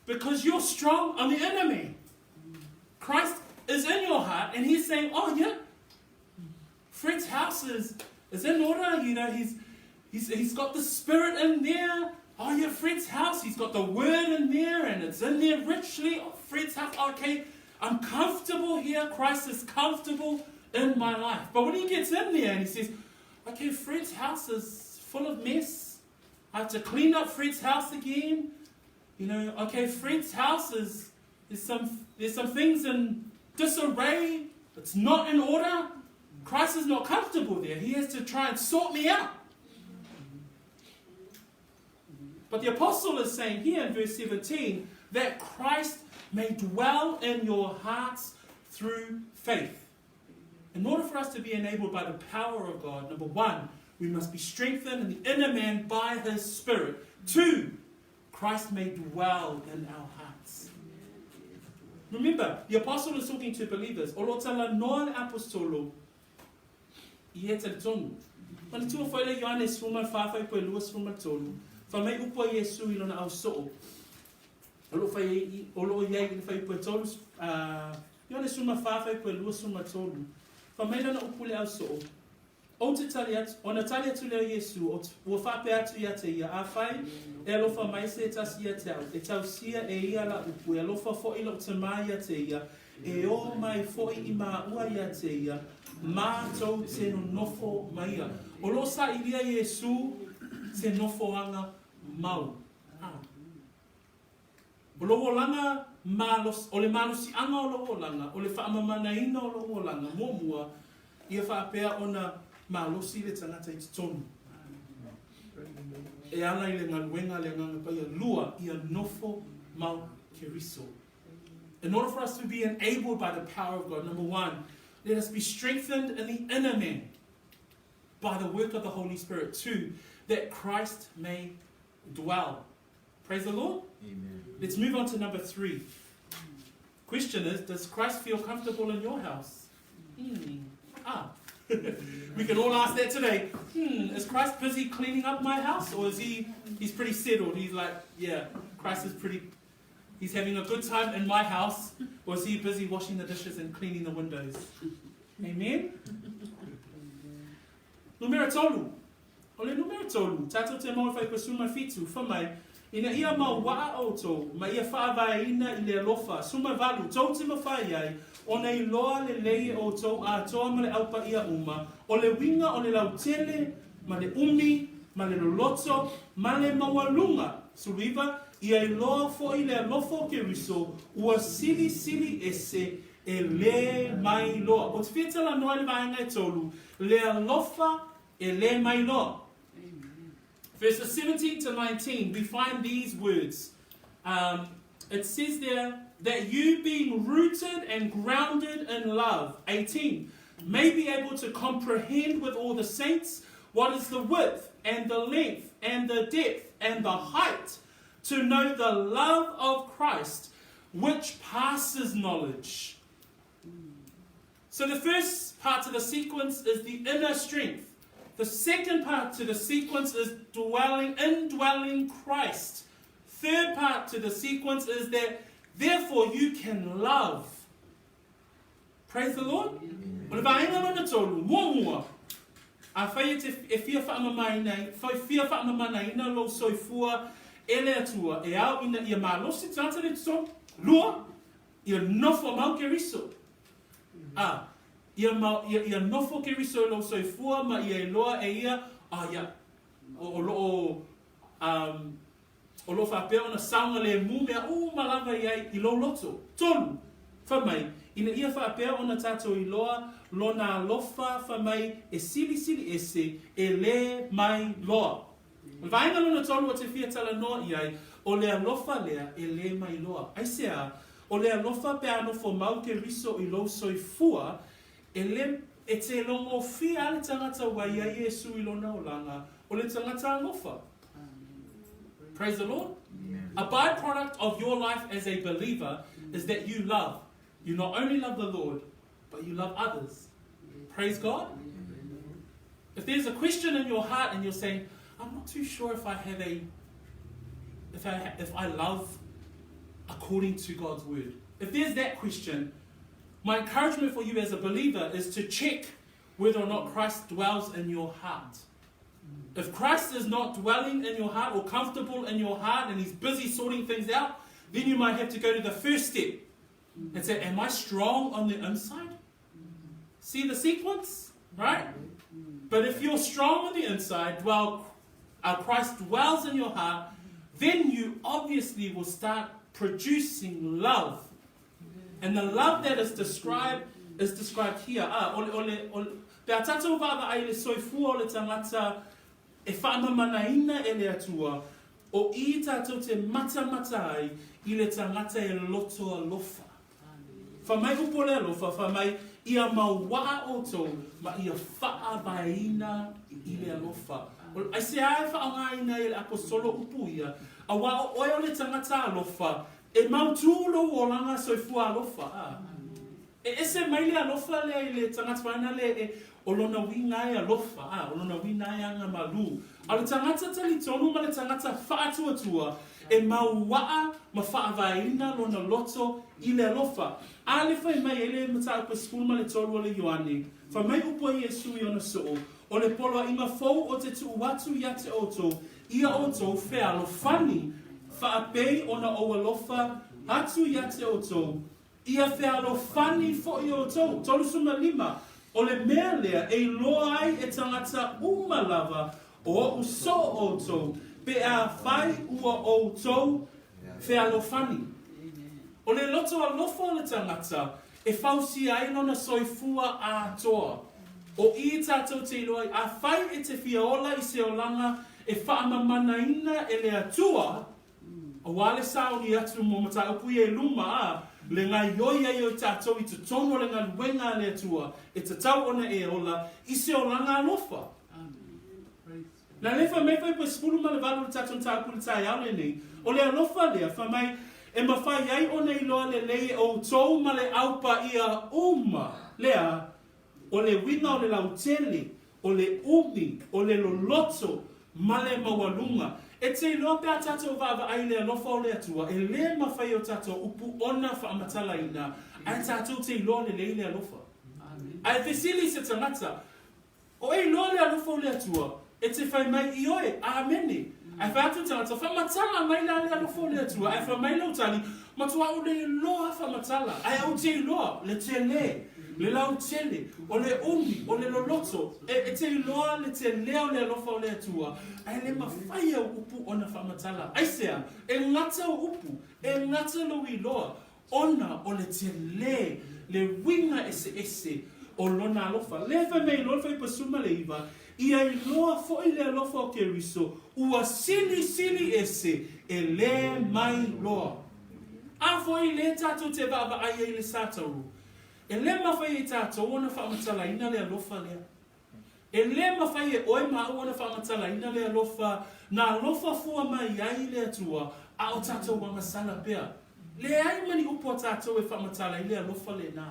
Because you're strong on the enemy. Christ is in your heart and he's saying, oh yeah, Fred's house is, is in order. You know, he's, he's, he's got the spirit in there. Oh yeah, Fred's house, he's got the word in there and it's in there richly. Oh, Fred's house, okay, I'm comfortable here. Christ is comfortable in my life. But when he gets in there and he says, okay, Fred's house is full of mess. I have to clean up Fred's house again. You know, okay, Fred's house is, there's some, there's some things in disarray. It's not in order. Christ is not comfortable there. He has to try and sort me out. But the apostle is saying here in verse 17 that Christ may dwell in your hearts through faith. In order for us to be enabled by the power of God, number one, we must be strengthened in the inner man by his Spirit. Two, Christ may dwell in our hearts. Remember, the apostle is talking to believers. O lo talanoa le aposetolo i e talitonu. Manatua foi le Ioane 14 fuaiupu e 23, fai mai upu a Iesu i lona ausoo. O lo o fai ai, o lo o i ai i le fuaiupu e 3, uh, Ioane 14 fuaiupu e 23, fai mai lana upu i le ausoo, Ou te tali atu, ona tali atu lea o Iesu, ua faapea atu ia te ia, Afai e alofa mai se tasi ia te au, e tausia e ia la upu, e alofa foʻi loʻu tamā ia te ia, e ō mai foʻi i māua ia te ia, mātou te nonofo ma ia. O lo o sailia Iesu te nofoaga mau. A. O lou olaga malos, o le malosiaga o lou olaga, o le faamamanaina o lou olaga, muamua, ia faapea ona malosi le tagata i totonu. E ala i le galuega a le Agaga Paia. Lua, ia nofo mau Keriso. In order for us to be enabled by the power of God, number one, let us be strengthened in the inner man by the work of the Holy Spirit. Two, that Christ may dwell. Praise the Lord. Amen. Let's move on to number three. Question is, does Christ feel comfortable in your house? Hmm. Ah. we can all ask that today. Hmm, is Christ busy cleaning up my house or is he he's pretty settled? He's like, yeah, Christ is pretty he's having a good time in my house or is he busy washing the dishes and cleaning the windows? Amen. Numera tolu. O le numera tolu, tatou te mau e whai pasuma fitu, fa mai, ina ia mau waa outou, ma ia faavaeina i le alofa, suma valu, tou te mawhai ai, ona iloa lelei e outou atoa ma le aupaia uma, o le uiga o le lautele, ma le umi, ma le loloto, ma le maualuga, 19, ia iloa foʻi le alofa o Keriso, ua silisili ese, e lē mai loa. Ou te fia talanoa i le vaega e tolu, le alofa e lē mai loa. Verses 17 to 19, we find these words. Um, It says there that you being rooted and grounded in love, 18, may be able to comprehend with all the saints what is the width and the length and the depth and the height, to know the love of Christ, which passes knowledge. So the first part of the sequence is the inner strength. The second part to the sequence is dwelling, indwelling Christ. Third part to the sequence is that therefore you can love. Praise the Lord. O le vaega lona tolu, muamua, afai e te e fia faamamaina, fia faamamanaina lou soifua e le Atua, e ao ina ia malosi tagata le totonu. Lua, ia nofo mau Keriso. A, ia, ma, ia, ia nofo Keriso i lou soifua ma ia iloa e ia, a ia, o, o loo, um, o lo o faapea ona saogalemu mea uma lava i ai i lou loto. Tolu, fai mai, ina ia faapea ona tatou iloa Lona alofa fai mai e silisili ese, e lē mai loa. O le vaega lona tolu o te fia talanoa i ai, o le alofa lea e lē mai loa. Aisea? O le alofa pe a nofo mau Keriso i lou soifua, e lē, e te logofia a le tagata ua i ai Iesu i lona olaga, o le tagata alofa. Praise the Lord. Amen. A byproduct of your life as a believer is that you love. You not only love the Lord, but you love others. Praise God. If there's a question in your heart and you're saying, I'm not too sure if I have a if I if I love according to God's word. If there's that question, my encouragement for you as a believer is to check whether or not Christ dwells in your heart. If Christ is not dwelling in your heart or comfortable in your heart and he's busy sorting things out, then you might have to go to the first step and say, Am I strong on the inside? See the sequence? Right? But if you're strong on the inside, dwell, Christ dwells in your heart, then you obviously will start producing love. And the love that is described is described here. Ah, ole, ole, ole, pe a tatou vaavaai i le soifua o le tagata e faamamanaina e le Atua, o i tatou te matamata ai i le tagata e loto alofa. Fai mai upu o le alofa, fai mai, ia mauaa outou ma ia faavaeina i le alofa. Aisea e faaaogaina ai e le Aposolo upu ia, auā o oe o le tagata alofa, e mautū lou olaga soifua alofa. A. E ese mai le alofa lea i le tagata vaena lea e, o lona uiga e alofa, a, o lona uiga e aga malū. A o le tagata talitonu ma le tagata faatuatua, e mauaa ma faavaeina lona loto i le alofa. A le fai mai ai le mataupu e 13 o le Ioane, fai mai upu a Iesu i ona soo, O le poloaiga fou o te tuu atu ia te outou, ia outou fealofani, faapei ona ou alofa atu ia te outou, Ia fealofani foʻi outou. 35, O le mea lea e iloa ai e tagata uma lava o oʻu soo outou, pe afai ua outou fealofani. O le loto alofa o le tagata e fausia ai lona soifua atoa. O i tatou te iloa ai, afai e te fia ola i se olaga e faamamanaina e le Atua, Auā le saoni atu mo mataupu ia i luma, ā, le gaoioi ai o tatou i totonu o le galuega a le Atua, e tatau ona e ola i se olaga alofa. Na le fai mai fai po e 18 o le tatou mataupu i le taeao lenei, o le alofa lea, fai mai, e mafai ai ona iloa lelei e outou ma le au paia uma, lea, o le uiga o le lautele, o le umi, o le loloto, ma le maualuga. E te iloa pe a tatou vaavaai i le alofa o le Atua, e lē mafai e o tatou upu ona faamatalaina, ae tatou te iloa lelei le alofa. Ae fesili i se tagata, O e iloa le alofa o le Atua? E te fai mai, Ioe, Amene. Ae fai atu le tagata, Faamatala mai la le alofa o le Atua. Ae fai mai lau tali, Matua ou le iloa faamatala, ae ou te iloa le tele, le lautele, o le umi, o le loloto. E, e te iloa le tele o le alofa o le Atua, ae le mafai au upu ona faamatala. Aisea? E gata ou upu, e gata lou iloa, ona o le tele, le uiga eseese o Lona alofa. Lea fai mai loa le Fuaiupu 19, Ia iloa foʻi le alofa o Keriso, ua silisili ese, e lē mai loa. A foi lē tātou te vaavaai ai i le sātauru, e lē mafai e tātou ona faamatalaina le alofa lea. E lē mafai e oe ma a'u ona faamatalaina le alofa na alofa fua mai ai le Atua, a o tātou agasala pea. Leai ma ni upu a tātou e faamatala ai le alofa lenā.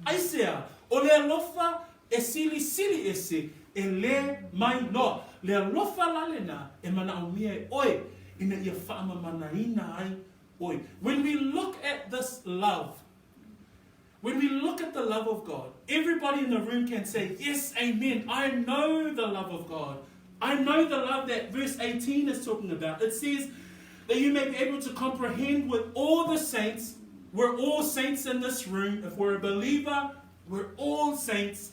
Aisea? O le alofa e silisili ese, e lē mai loa. Le alofa la lenā e manaomia e oe ina ia faamamanaina ai oe. When we look at this love, when we look at the love of God, everybody in the room can say, Yes, amen, I know the love of God. I know the love that verse 18 is talking about. It says that you may be able to comprehend with all the saints. We're all saints in this room. If we're a believer, we're all saints.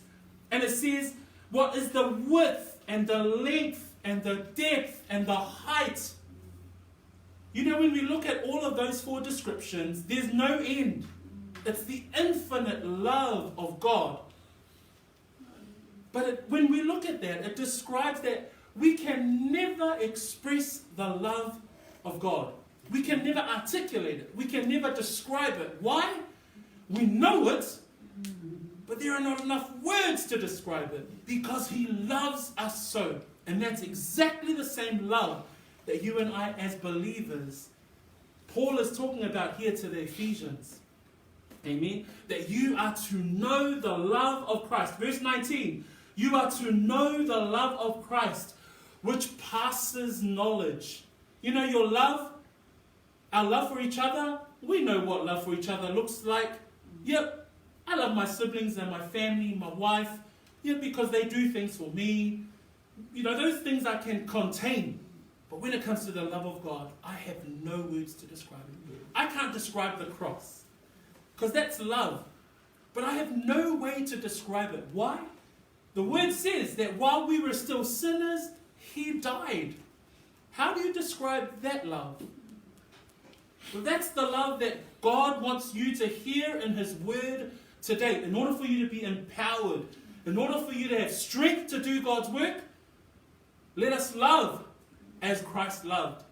And it says, What is the width and the length and the depth and the height? You know, when we look at all of those four descriptions, there's no end. It's the infinite love of God. But it, when we look at that, it describes that we can never express the love of God. We can never articulate it. We can never describe it. Why? We know it, but there are not enough words to describe it because He loves us so. And that's exactly the same love that you and I, as believers, Paul is talking about here to the Ephesians. Amen. That you are to know the love of Christ. Verse 19. You are to know the love of Christ, which passes knowledge. You know, your love, our love for each other, we know what love for each other looks like. Yep, I love my siblings and my family, my wife, yeah, because they do things for me. You know, those things I can contain. But when it comes to the love of God, I have no words to describe it. I can't describe the cross because that's love. But I have no way to describe it. Why? The word says that while we were still sinners, he died. How do you describe that love? Well, that's the love that God wants you to hear in His Word today. In order for you to be empowered, in order for you to have strength to do God's work, let us love as Christ loved.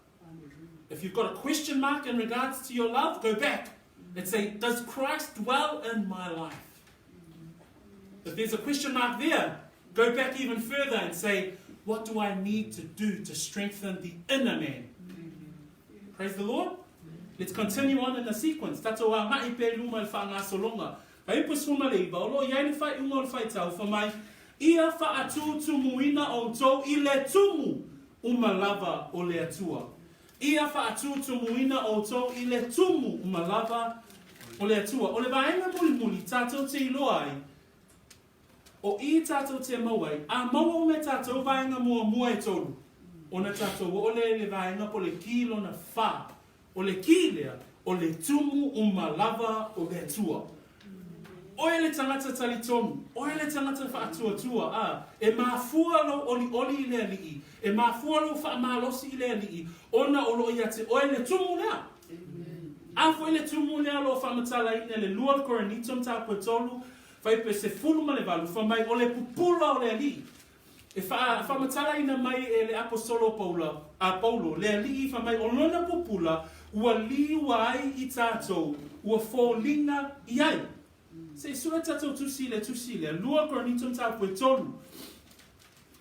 If you've got a question mark in regards to your love, go back and say, Does Christ dwell in my life? If there's a question mark there, go back even further and say, What do I need to do to strengthen the inner man? Praise the Lord. Let's continue on in the sequence. Tatou agai pea i luma i le faagasologa. Fuaiupu 19, o lo o i ai le faaiuga o le faitau, fai mai, Ia faatutumuina outou i le tumu uma lava o le Atua. Ia faatutumuina outou i le tumu uma lava o le Atua. O le vaega mulimuli tatou te iloa ai, O i tatou te mau ai, a maua uma e tatou vaega muamua e tolu, ona tatou oo lea i le vaega po le ki lona fa. O le ki lea, o le tumu uma lava o le Atua. Oe le tagata talitonu, oe le tagata faatuatua, a, e mafua lou olioli i le Alii, e mafua lou faamalosi i le Alii, ona o loo ia te oe le tumu lea. A foi le tumu lea o loo faamatalaina i le lua o le Korinito mataupu e tolu, Fuaiupu 18, fai mai, O le pupula o le Alii. E faamatalaina mai e le Aposolo Paula, a Paulo, le Alii, fai mai, o lona pupula ua liua ai i tatou, ua foliga i ai. Se i sue tatou tusi i le tusi lea, 2 Korinito mataupu e tolu,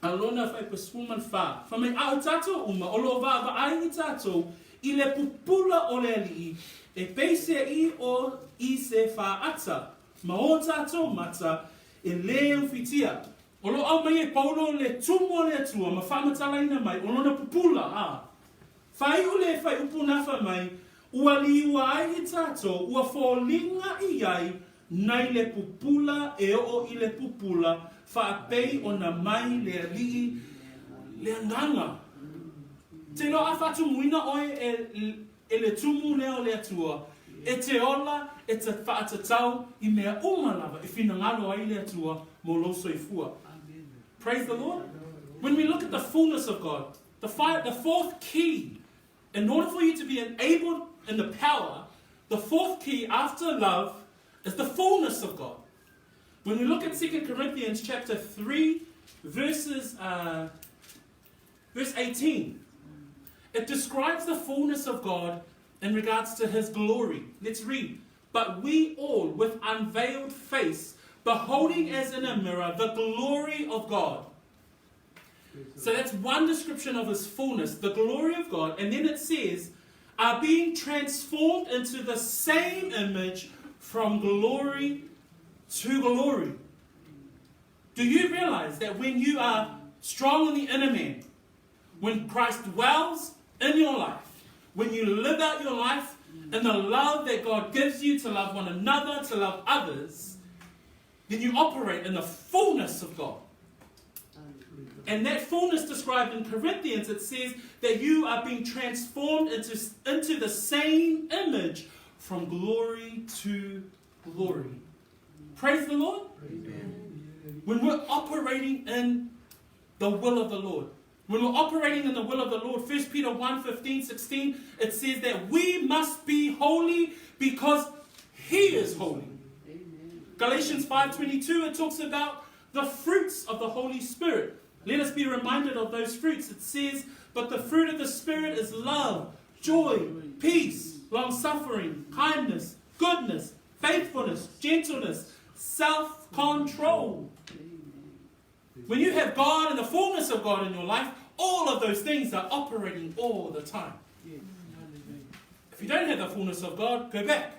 a lona fuaiupu 14, fai mai, A o tatou uma o lo o vaavaai i tatou i le pupula o le Alii, e pei se i o i se faata, Ma ō tātou mata e lē uwhitia. O lo aumai e Paulo le tumu o le Atua ma faamatalaina mai o lona pupula, ā, whaiu le whaiupu nā wha mai, ua liua ai i tātou, ua foliga i ai nai le pupula e oo i le pupula, faapei ona mai le Alii le Agaga. Te iloa a faatumuina oe e E le tumu lea o le Atua, e te ola, e te faatatau i mea uma lava e finagalo ai le Atua mo lou soifua. Praise the Lord. When we look at the fullness of God, the, fi the fourth key, in order for you to be enabled in the power, the fourth key after love is the fullness of God. When we look at 2 Corinthians chapter 3, verses, verse 18, it describes the fullness of God In regards to his glory. Let's read. But we all, with unveiled face, beholding as in a mirror the glory of God. So that's one description of his fullness, the glory of God. And then it says, are being transformed into the same image from glory to glory. Do you realize that when you are strong in the inner man, when Christ dwells in your life, when you live out your life in the love that God gives you to love one another, to love others, then you operate in the fullness of God. And that fullness described in Corinthians, it says that you are being transformed into, into the same image from glory to glory. Praise the Lord. Amen. When we're operating in the will of the Lord, when we're operating in the will of the Lord, 1 Peter 1 15, 16, it says that we must be holy because He is holy. Amen. Galatians 5:22 it talks about the fruits of the Holy Spirit. Let us be reminded of those fruits. It says, But the fruit of the Spirit is love, joy, peace, long suffering, kindness, goodness, faithfulness, gentleness, self control. When you have God and the fullness of God in your life, all of those things are operating all the time. If you don't have the fullness of God, go back.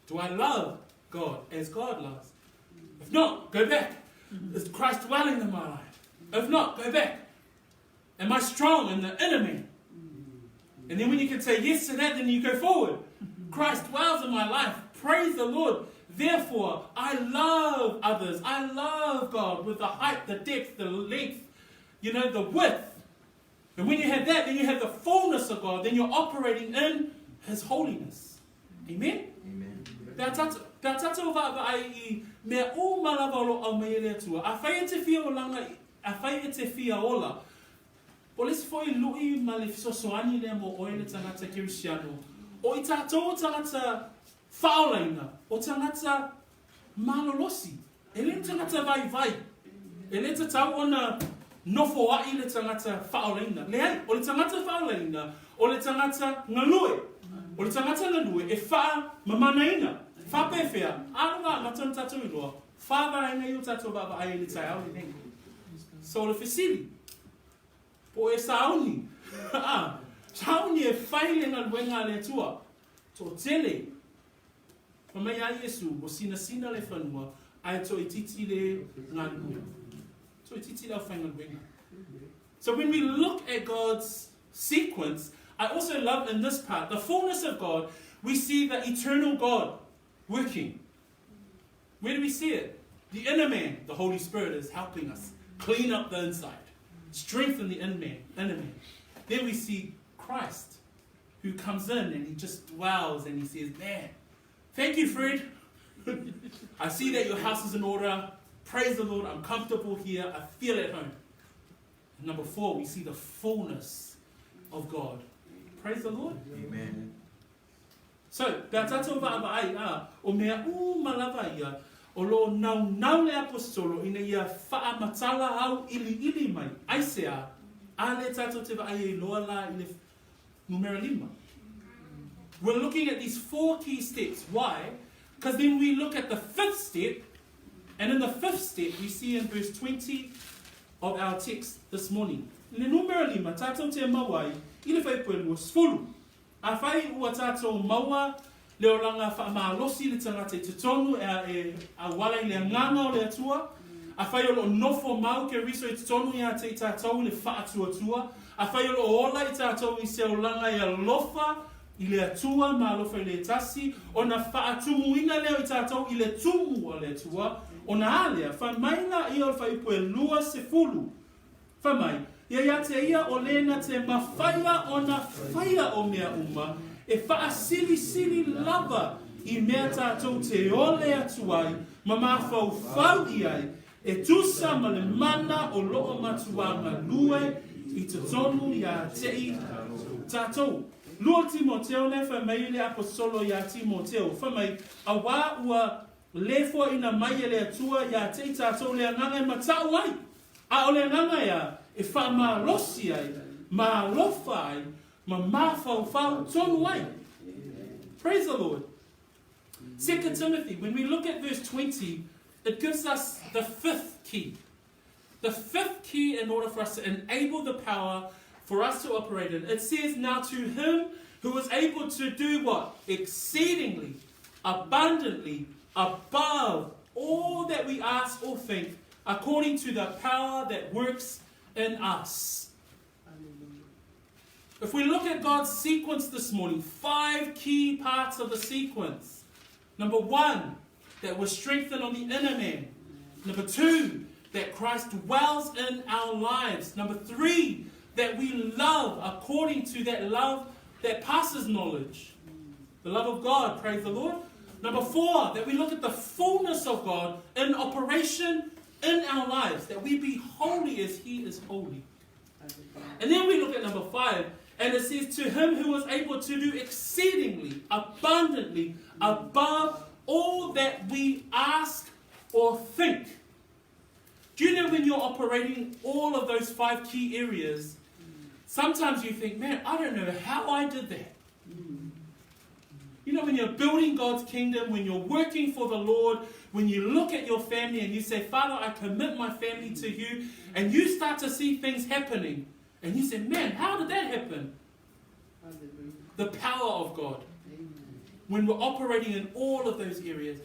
Do I love God as God loves? If not, go back. Is Christ dwelling in my life? If not, go back. Am I strong in the inner man? And then when you can say yes to that, then you go forward. Christ dwells in my life. Praise the Lord. Therefore, I love others. I love God with the height, the depth, the length, you know, the width. And when you have that, then you have the fullness of God. Then you're operating in His holiness. Amen? Amen. Pea tātou vaavaai i mea uma lava o lo aumai e le Atua. Afai e te fia olanga, afai e te fia ola, o le isi foi lui ma le fesoasoani lea mo oe le tagata Kerisiano, o i tātou o tagata faaolaina, o tagata malolosi, e le tagata vaivai, e le tatau ona nofoa'i le tagata faaolaina. Leai, o le tagata faaolaina, o le tagata galue. O le tagata galue e faamamanaina. Faapefea, alo amata ona tatou iloa, fa vaega ia o tatou vaavaai i le taeao lenei. So o le fesili, po e sauni, a, sauni e fai le galuega a le Atua, toatele. Fai mai a Iesu, ua sinasina le fanua, ae toaitiiti le galulue. Toaitiiti le aufaigaluega. So when we look at God's sequence, I also love in this part, the fullness of God, we see the eternal God working. Where do we see it? The inner man, the Holy Spirit is helping us clean up the inside, strengthen the inner man. Inner man. Then we see Christ who comes in and he just dwells and he says, Man, thank you, Fred. I see that your house is in order. Praise the Lord, I'm comfortable here. I feel at home. And number four, we see the fullness of God. Praise the Lord. Amen. So, pea tātou vaavaai, a, o mea uma lava ia, o lo naunau le aposetolo ina ia faamatala au iliili mai, aisea, a le tātou te vaai e iloa la i le numera lima. We're looking at these four key steps. Why? Because then we look at the fifth step, and in the fifth step, we see in verse 20 of our text this morning. Le numera lima, tātou te mau ai, i le whaipue 20. Afai ua tātou maua le olaga faamalosi le tagata i totonu e e auala i le agaga o le Atua, afai o lo o nofo mau Keriso i totonu iā te i tātou i le faatuatua, afai o lo o ola i tātou i se olaga e alofa i le Atua ma alofa i le tasi, ona faatumuina lea o i tātou i le tumu a le Atua, ona a lea, fai mai la ia o le fuaiupu e 20. Fai mai, ia ia te ia o lena te mawhaia ona whaia o mea uma, e whaasilisili lava i mea tātou te ole atu ai, ma mafaufau i ai, e tusa ma le mana o loo matua galue i totonu iā te i tātou. Lua Timoteo le fai mai le aposolo iā Timoteo, fai mai, auā ua lefoaina mai e le Atua iā te i tātou le agaga e mata'u ai, A o le agaga ea e faamalosi ai, ma alofa ai, Ma mafaufau tonu ai. Praise the Lord. 2 Timothy, when we look at verse 20, it gives us the fifth key. The fifth key in order for us to enable the power for us to operate in. It says, Now to him who is able to do what? Exceedingly, abundantly, above all that we ask or think, according to the power that works in us. If we look at God's sequence this morning, five key parts of the sequence. Number one, that we're strengthened on the inner man. Number two, that Christ dwells in our lives. Number three, that we love according to that love that passes knowledge. The love of God, praise the Lord. Number four, that we look at the fullness of God in operation in our lives, that we be holy as He is holy. And then we look at number five, and it says, To him who was able to do exceedingly, abundantly, above all that we ask or think. Do you know when you're operating all of those five key areas, sometimes you think, man, I don't know how I did that. You know, when you're building God's kingdom, when you're working for the Lord, when you look at your family and you say, Father, I commit my family to you, and you start to see things happening, and you say, man, how did that happen? The power of God. When we're operating in all of those areas.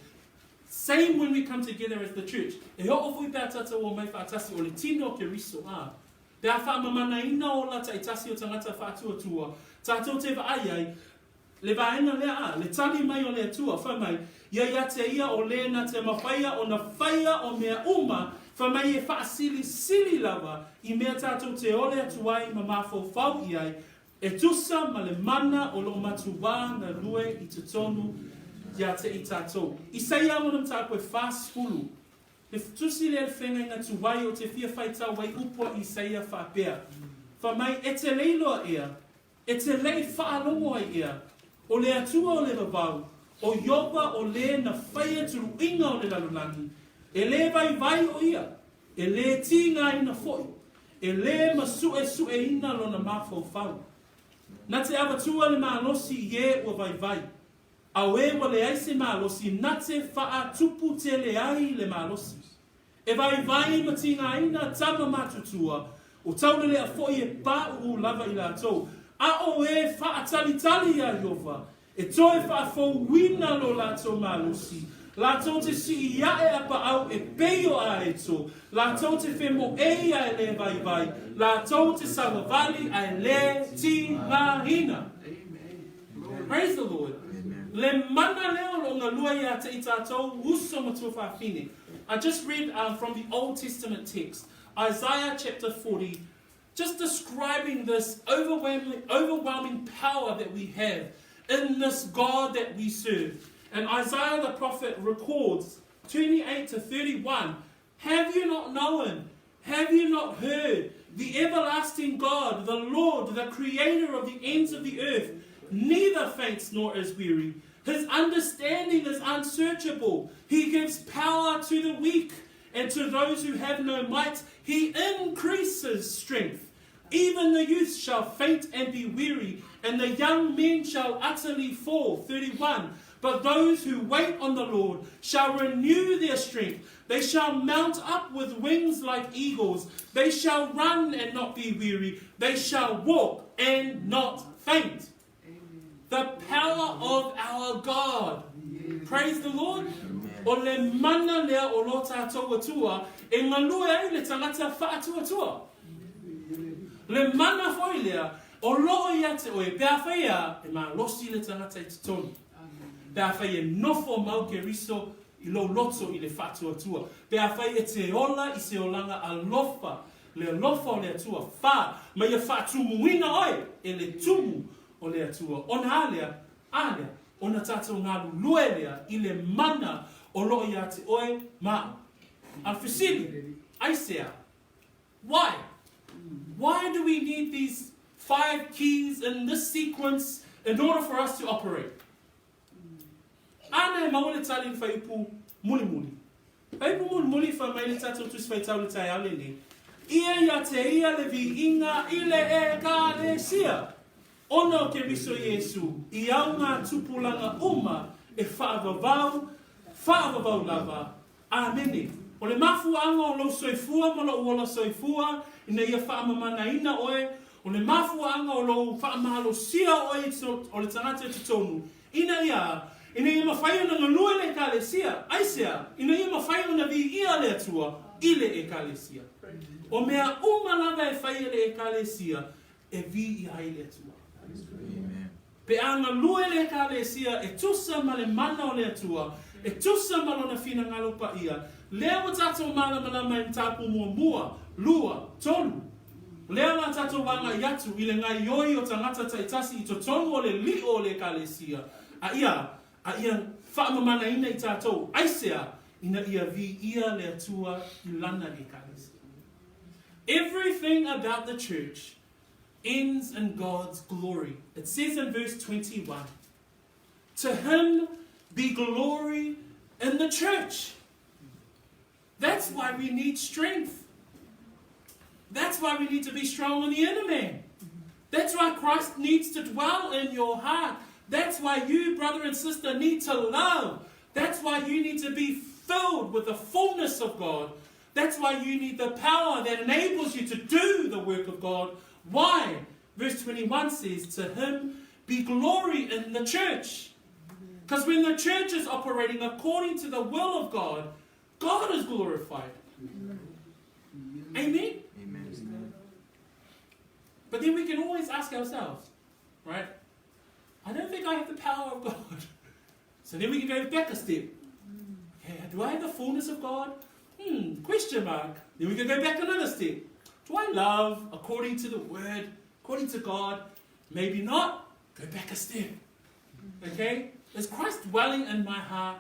Same when we come together as the church. E hoʻo fui pea tātou o mai whaatasi o le tino o Keriso, ā. Pe a whaamamanaina o la taitasi o tangata whaatuatua, tātou te vaai ai, Le vaega lea a, le tali mai o le Atua, fai mai, Ia ia te ia o le na te mawhaia o na whaia o mea uma, fai mai e whaasilisili lava i mea tatou te ole atu ai ma mafaufau i ai, e tusa ma le mana o lo matuā galue i totonu ia te i tatou. Isaia mona mataupu e 40, Le tusi lea le whengainga tuai o te fia whaitau wai upua Isaia whaapea. Fai mai, e te leiloa ea, E te lei whaalogo ai ia, o le Atua o le vavau, o Ioba o le na whaia turuinga o le lalolagi, e le vaivai o ia, e le tīngāina foi, e le masuesueina lona mafaufau. Na te avatua le malosi i e ua vaivai, a o e ua leai se malosi na te whaatupu tele ai le malosi. E vaivai ma tīngāina tama matutua, o taulelea foi e pāuu lava i latou, a o e whaatalitali iā Iova, e toe whaafouina lo latou malosi, latou te sii ae a paau e peio a eto, latou te whemoei a e le vaivai, latou te sawavali a e le tīngāina. Praise the Lord. Le mana lea o lo ngalua ia te i tātou uso matua whawhine. I just read from the Old Testament text, Isaiah chapter 40, just describing this overwhelming, overwhelming power that we have in this God that we serve. And Isaiah the prophet records 28 to 31 Have you not known? Have you not heard? The everlasting God, the Lord, the creator of the ends of the earth, neither faints nor is weary. His understanding is unsearchable. He gives power to the weak, and to those who have no might, he increases strength. Even the youth shall faint and be weary, and the young men shall utterly fall. 31. But those who wait on the Lord shall renew their strength. They shall mount up with wings like eagles. They shall run and not be weary. They shall walk and not faint. The power of our God. Praise the Lord. O le mana lea o lo tātou atua, e ngalue ai le tangata whaatuatua. Le mana foi lea, o loo ia te oe, pe a whai a, e malosi le tangata i totonu. Pe a whai e nofo mau ke riso i lou loto i le whaatuatua. Pe a whai e te ola i se olanga alofa, le alofa o le Atua, wha, ma ia whaatumuina oe e le tumu o le Atua. Ona a lea, a lea, ona tātou ngalulue lea i le mana o loo ia te oe ma o. A fesili, aisea, why? Why do we need these five keys in this sequence in order for us to operate? Ana e maua le tali le whaiupu mulimuli. Whaiupu mulimuli wha mai le tātou tusi whaitau le taiao lenei. Ia ia te ia le viiga i le ekalesia. Ona o Keriso Iesu, i au ngā tupulaga uma e faavavau, faavavau lava. Amene. O le mafuaaga o lou soifua ma lou ola soifua, ina ia faamamanaina oe, o le mafuaaga o lou faamalosia oe o le tagata i totonu, ina ia, ina ia mafai ona galue le Ekalesia. Aisea? Ina ia mafai ona viia le Atua i le Ekalesia. O mea uma lava e fai e le Ekalesia, e viia ai le Atua. Pe a galue le Ekalesia e tusa ma le mana o le Atua, e tusa ma Lona finagalo paia, lea ua tatou malamalama i mataupu muamua, lua, tolu. Lea la tatou agai atu i le gaioi o tagata taitasi i totonu o le lio o le Ekalesia, a ia, a ia faamamanaina i tatou, aisea? Ina ia viia le Atua i Lana Ekalesia. Everything about the church ends in God's glory. It says in verse 21, To him be glory in the church. That's why we need strength. That's why we need to be strong in the inner man. That's why Christ needs to dwell in your heart. That's why you, brother and sister, need to love. That's why you need to be filled with the fullness of God. That's why you need the power that enables you to do the work of God. Why? Verse 21 says, To him be glory in the church. Because when the church is operating according to the will of God, God is glorified. Amen. Amen? Amen. But then we can always ask ourselves, right? I don't think I have the power of God. So then we can go back a step. Okay, do I have the fullness of God? Hmm, question mark. Then we can go back another step. Do I love according to the word, according to God? Maybe not. Go back a step. Okay? Is Christ dwelling in my heart?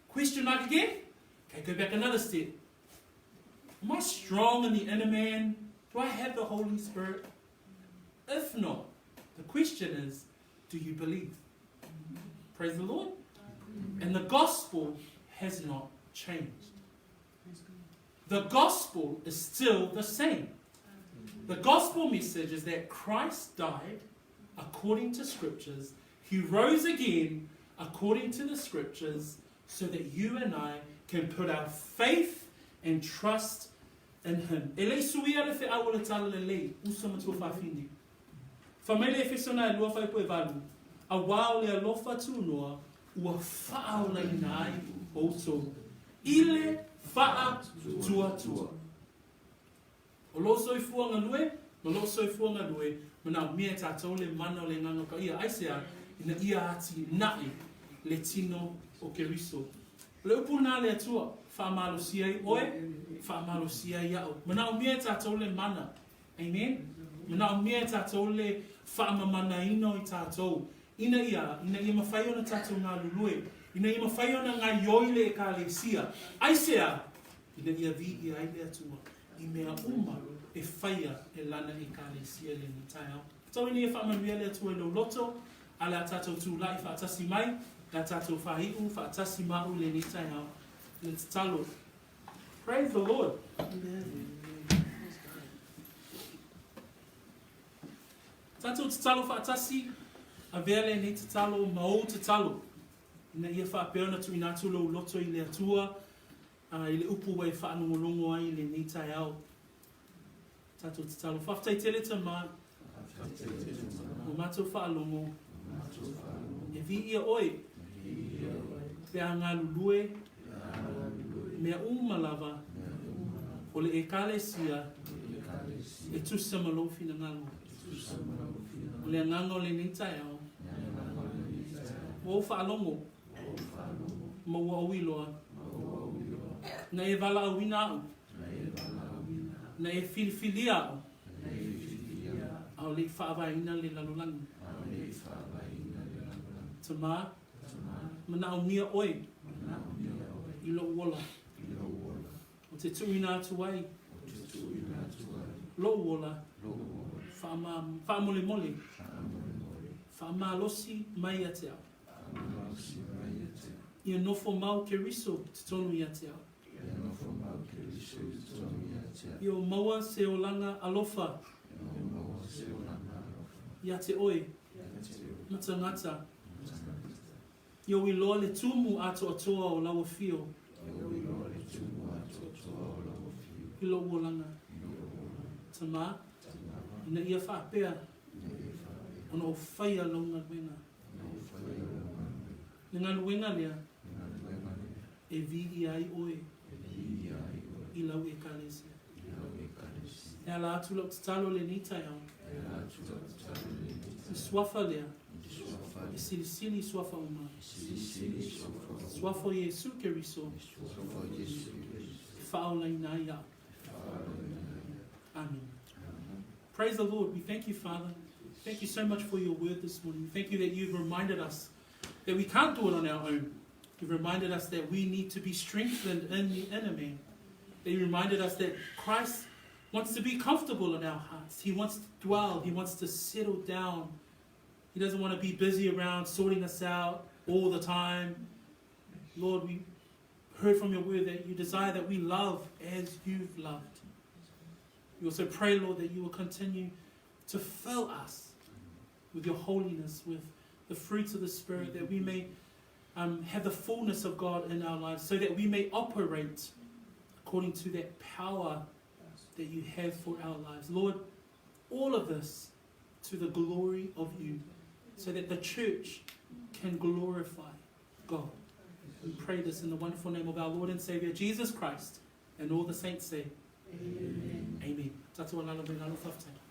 Question mark again? Okay, go back another step. Am I strong in the inner man? Do I have the Holy Spirit? If not, the question is, do you believe? Praise the Lord. And the gospel has not changed. The gospel is still the same. The gospel message is that Christ died according to scriptures. He rose again according to the scriptures so that you and I can put our faith and trust in him. E le i suia le feau o le Talalelei, uso ma tuafafine. Fai mai le Efeso na e lua faipua e valu, Auā o le alofa tunoa ua faaolaina ai outou i le faatuatua. O lou soifua galue, ma lou soifua galue, manaomia e tatou le mana o le Agaga Paia. Aisea? Ina ia atinae le tino o Keriso. O le upu lena a le Atua, faamalosia ai oe, faamalosia ai au. Manaomia e tatou le mana. Amen? Manaomia e tatou le faamamanaina o i tatou, ina ia, ina ia mafai ona tatou galulue, ina ia mafai ona gaioi le Ekalesia. Aisea? Ina ia viia ai le Atua i mea uma e faia e Lana Ekalesia i lenei taeao. Tau ina ia faamanuia le Atua i lou loto, a le a tatou tula'i faatasi mai, le a tatou faai'u faatasi ma a'u i lenei taeao. Le tatalo. Praise the Lord. Amen. Tatou tatalo faatasi, avea lenei tatalo ma ou tatalo, ina ia faapea ona tuuina atu lou loto i le Atua, a i le upu ua e faalogologo ai i lenei taeao. Tatou tatalo. Faafetai tele Tama. Ua matou faalogo. E viia oe. Pe a galulue. Mea uma lava. O le Ekalesia. E tusa ma lou finagalo. O le agaga o lenei taeao. Ua ou faalogo. Ma ua ou iloa. Na e valaauina au. Na e filifilia au. A o le i faavaeina le lalolagi. Tama, manaomia oe i lou ola. Ou te tuuina atu ai lou ola faamolemole, faamalosi mai ia te au. Ia nofo mau Keriso totonu ia te au. Ia o maua se olaga alofa ia te oe. Matamata. Ia ou iloa le tumu atoatoa o lau afio. I lou olaga. Tama, ina ia faapea ona ou faia lau galuega. Le galuega lea e viia ai oe i lau Ekalesia. E ala atu lau tatalo i lenei taeao, i le Suafa lea e silisili i suafa uma, Suafa o Iesu Keriso, e faaolaina ai au. Amen. Praise the Lord. We thank you, Father. Thank you so much for your word this morning. We thank you that you've reminded us that we can't do it on our own. You've reminded us that we need to be strengthened in the inner man. That you reminded us that Christ wants to be comfortable in our hearts. He wants to dwell. He wants to settle down. He doesn't want to be busy around sorting us out all the time. Lord, we heard from your word that you desire that we love as you've loved. We also pray, Lord, that you will continue to fill us with your holiness, with the fruits of the Spirit, that we may have the fullness of God in our lives, so that we may operate according to that power that you have for our lives. Lord, all of this to the glory of you, so that the church can glorify God. We pray this in the wonderful name of our Lord and Savior, Jesus Christ, and all the saints say, Amen. Amen. Tatou alala mai lalo, faafetai.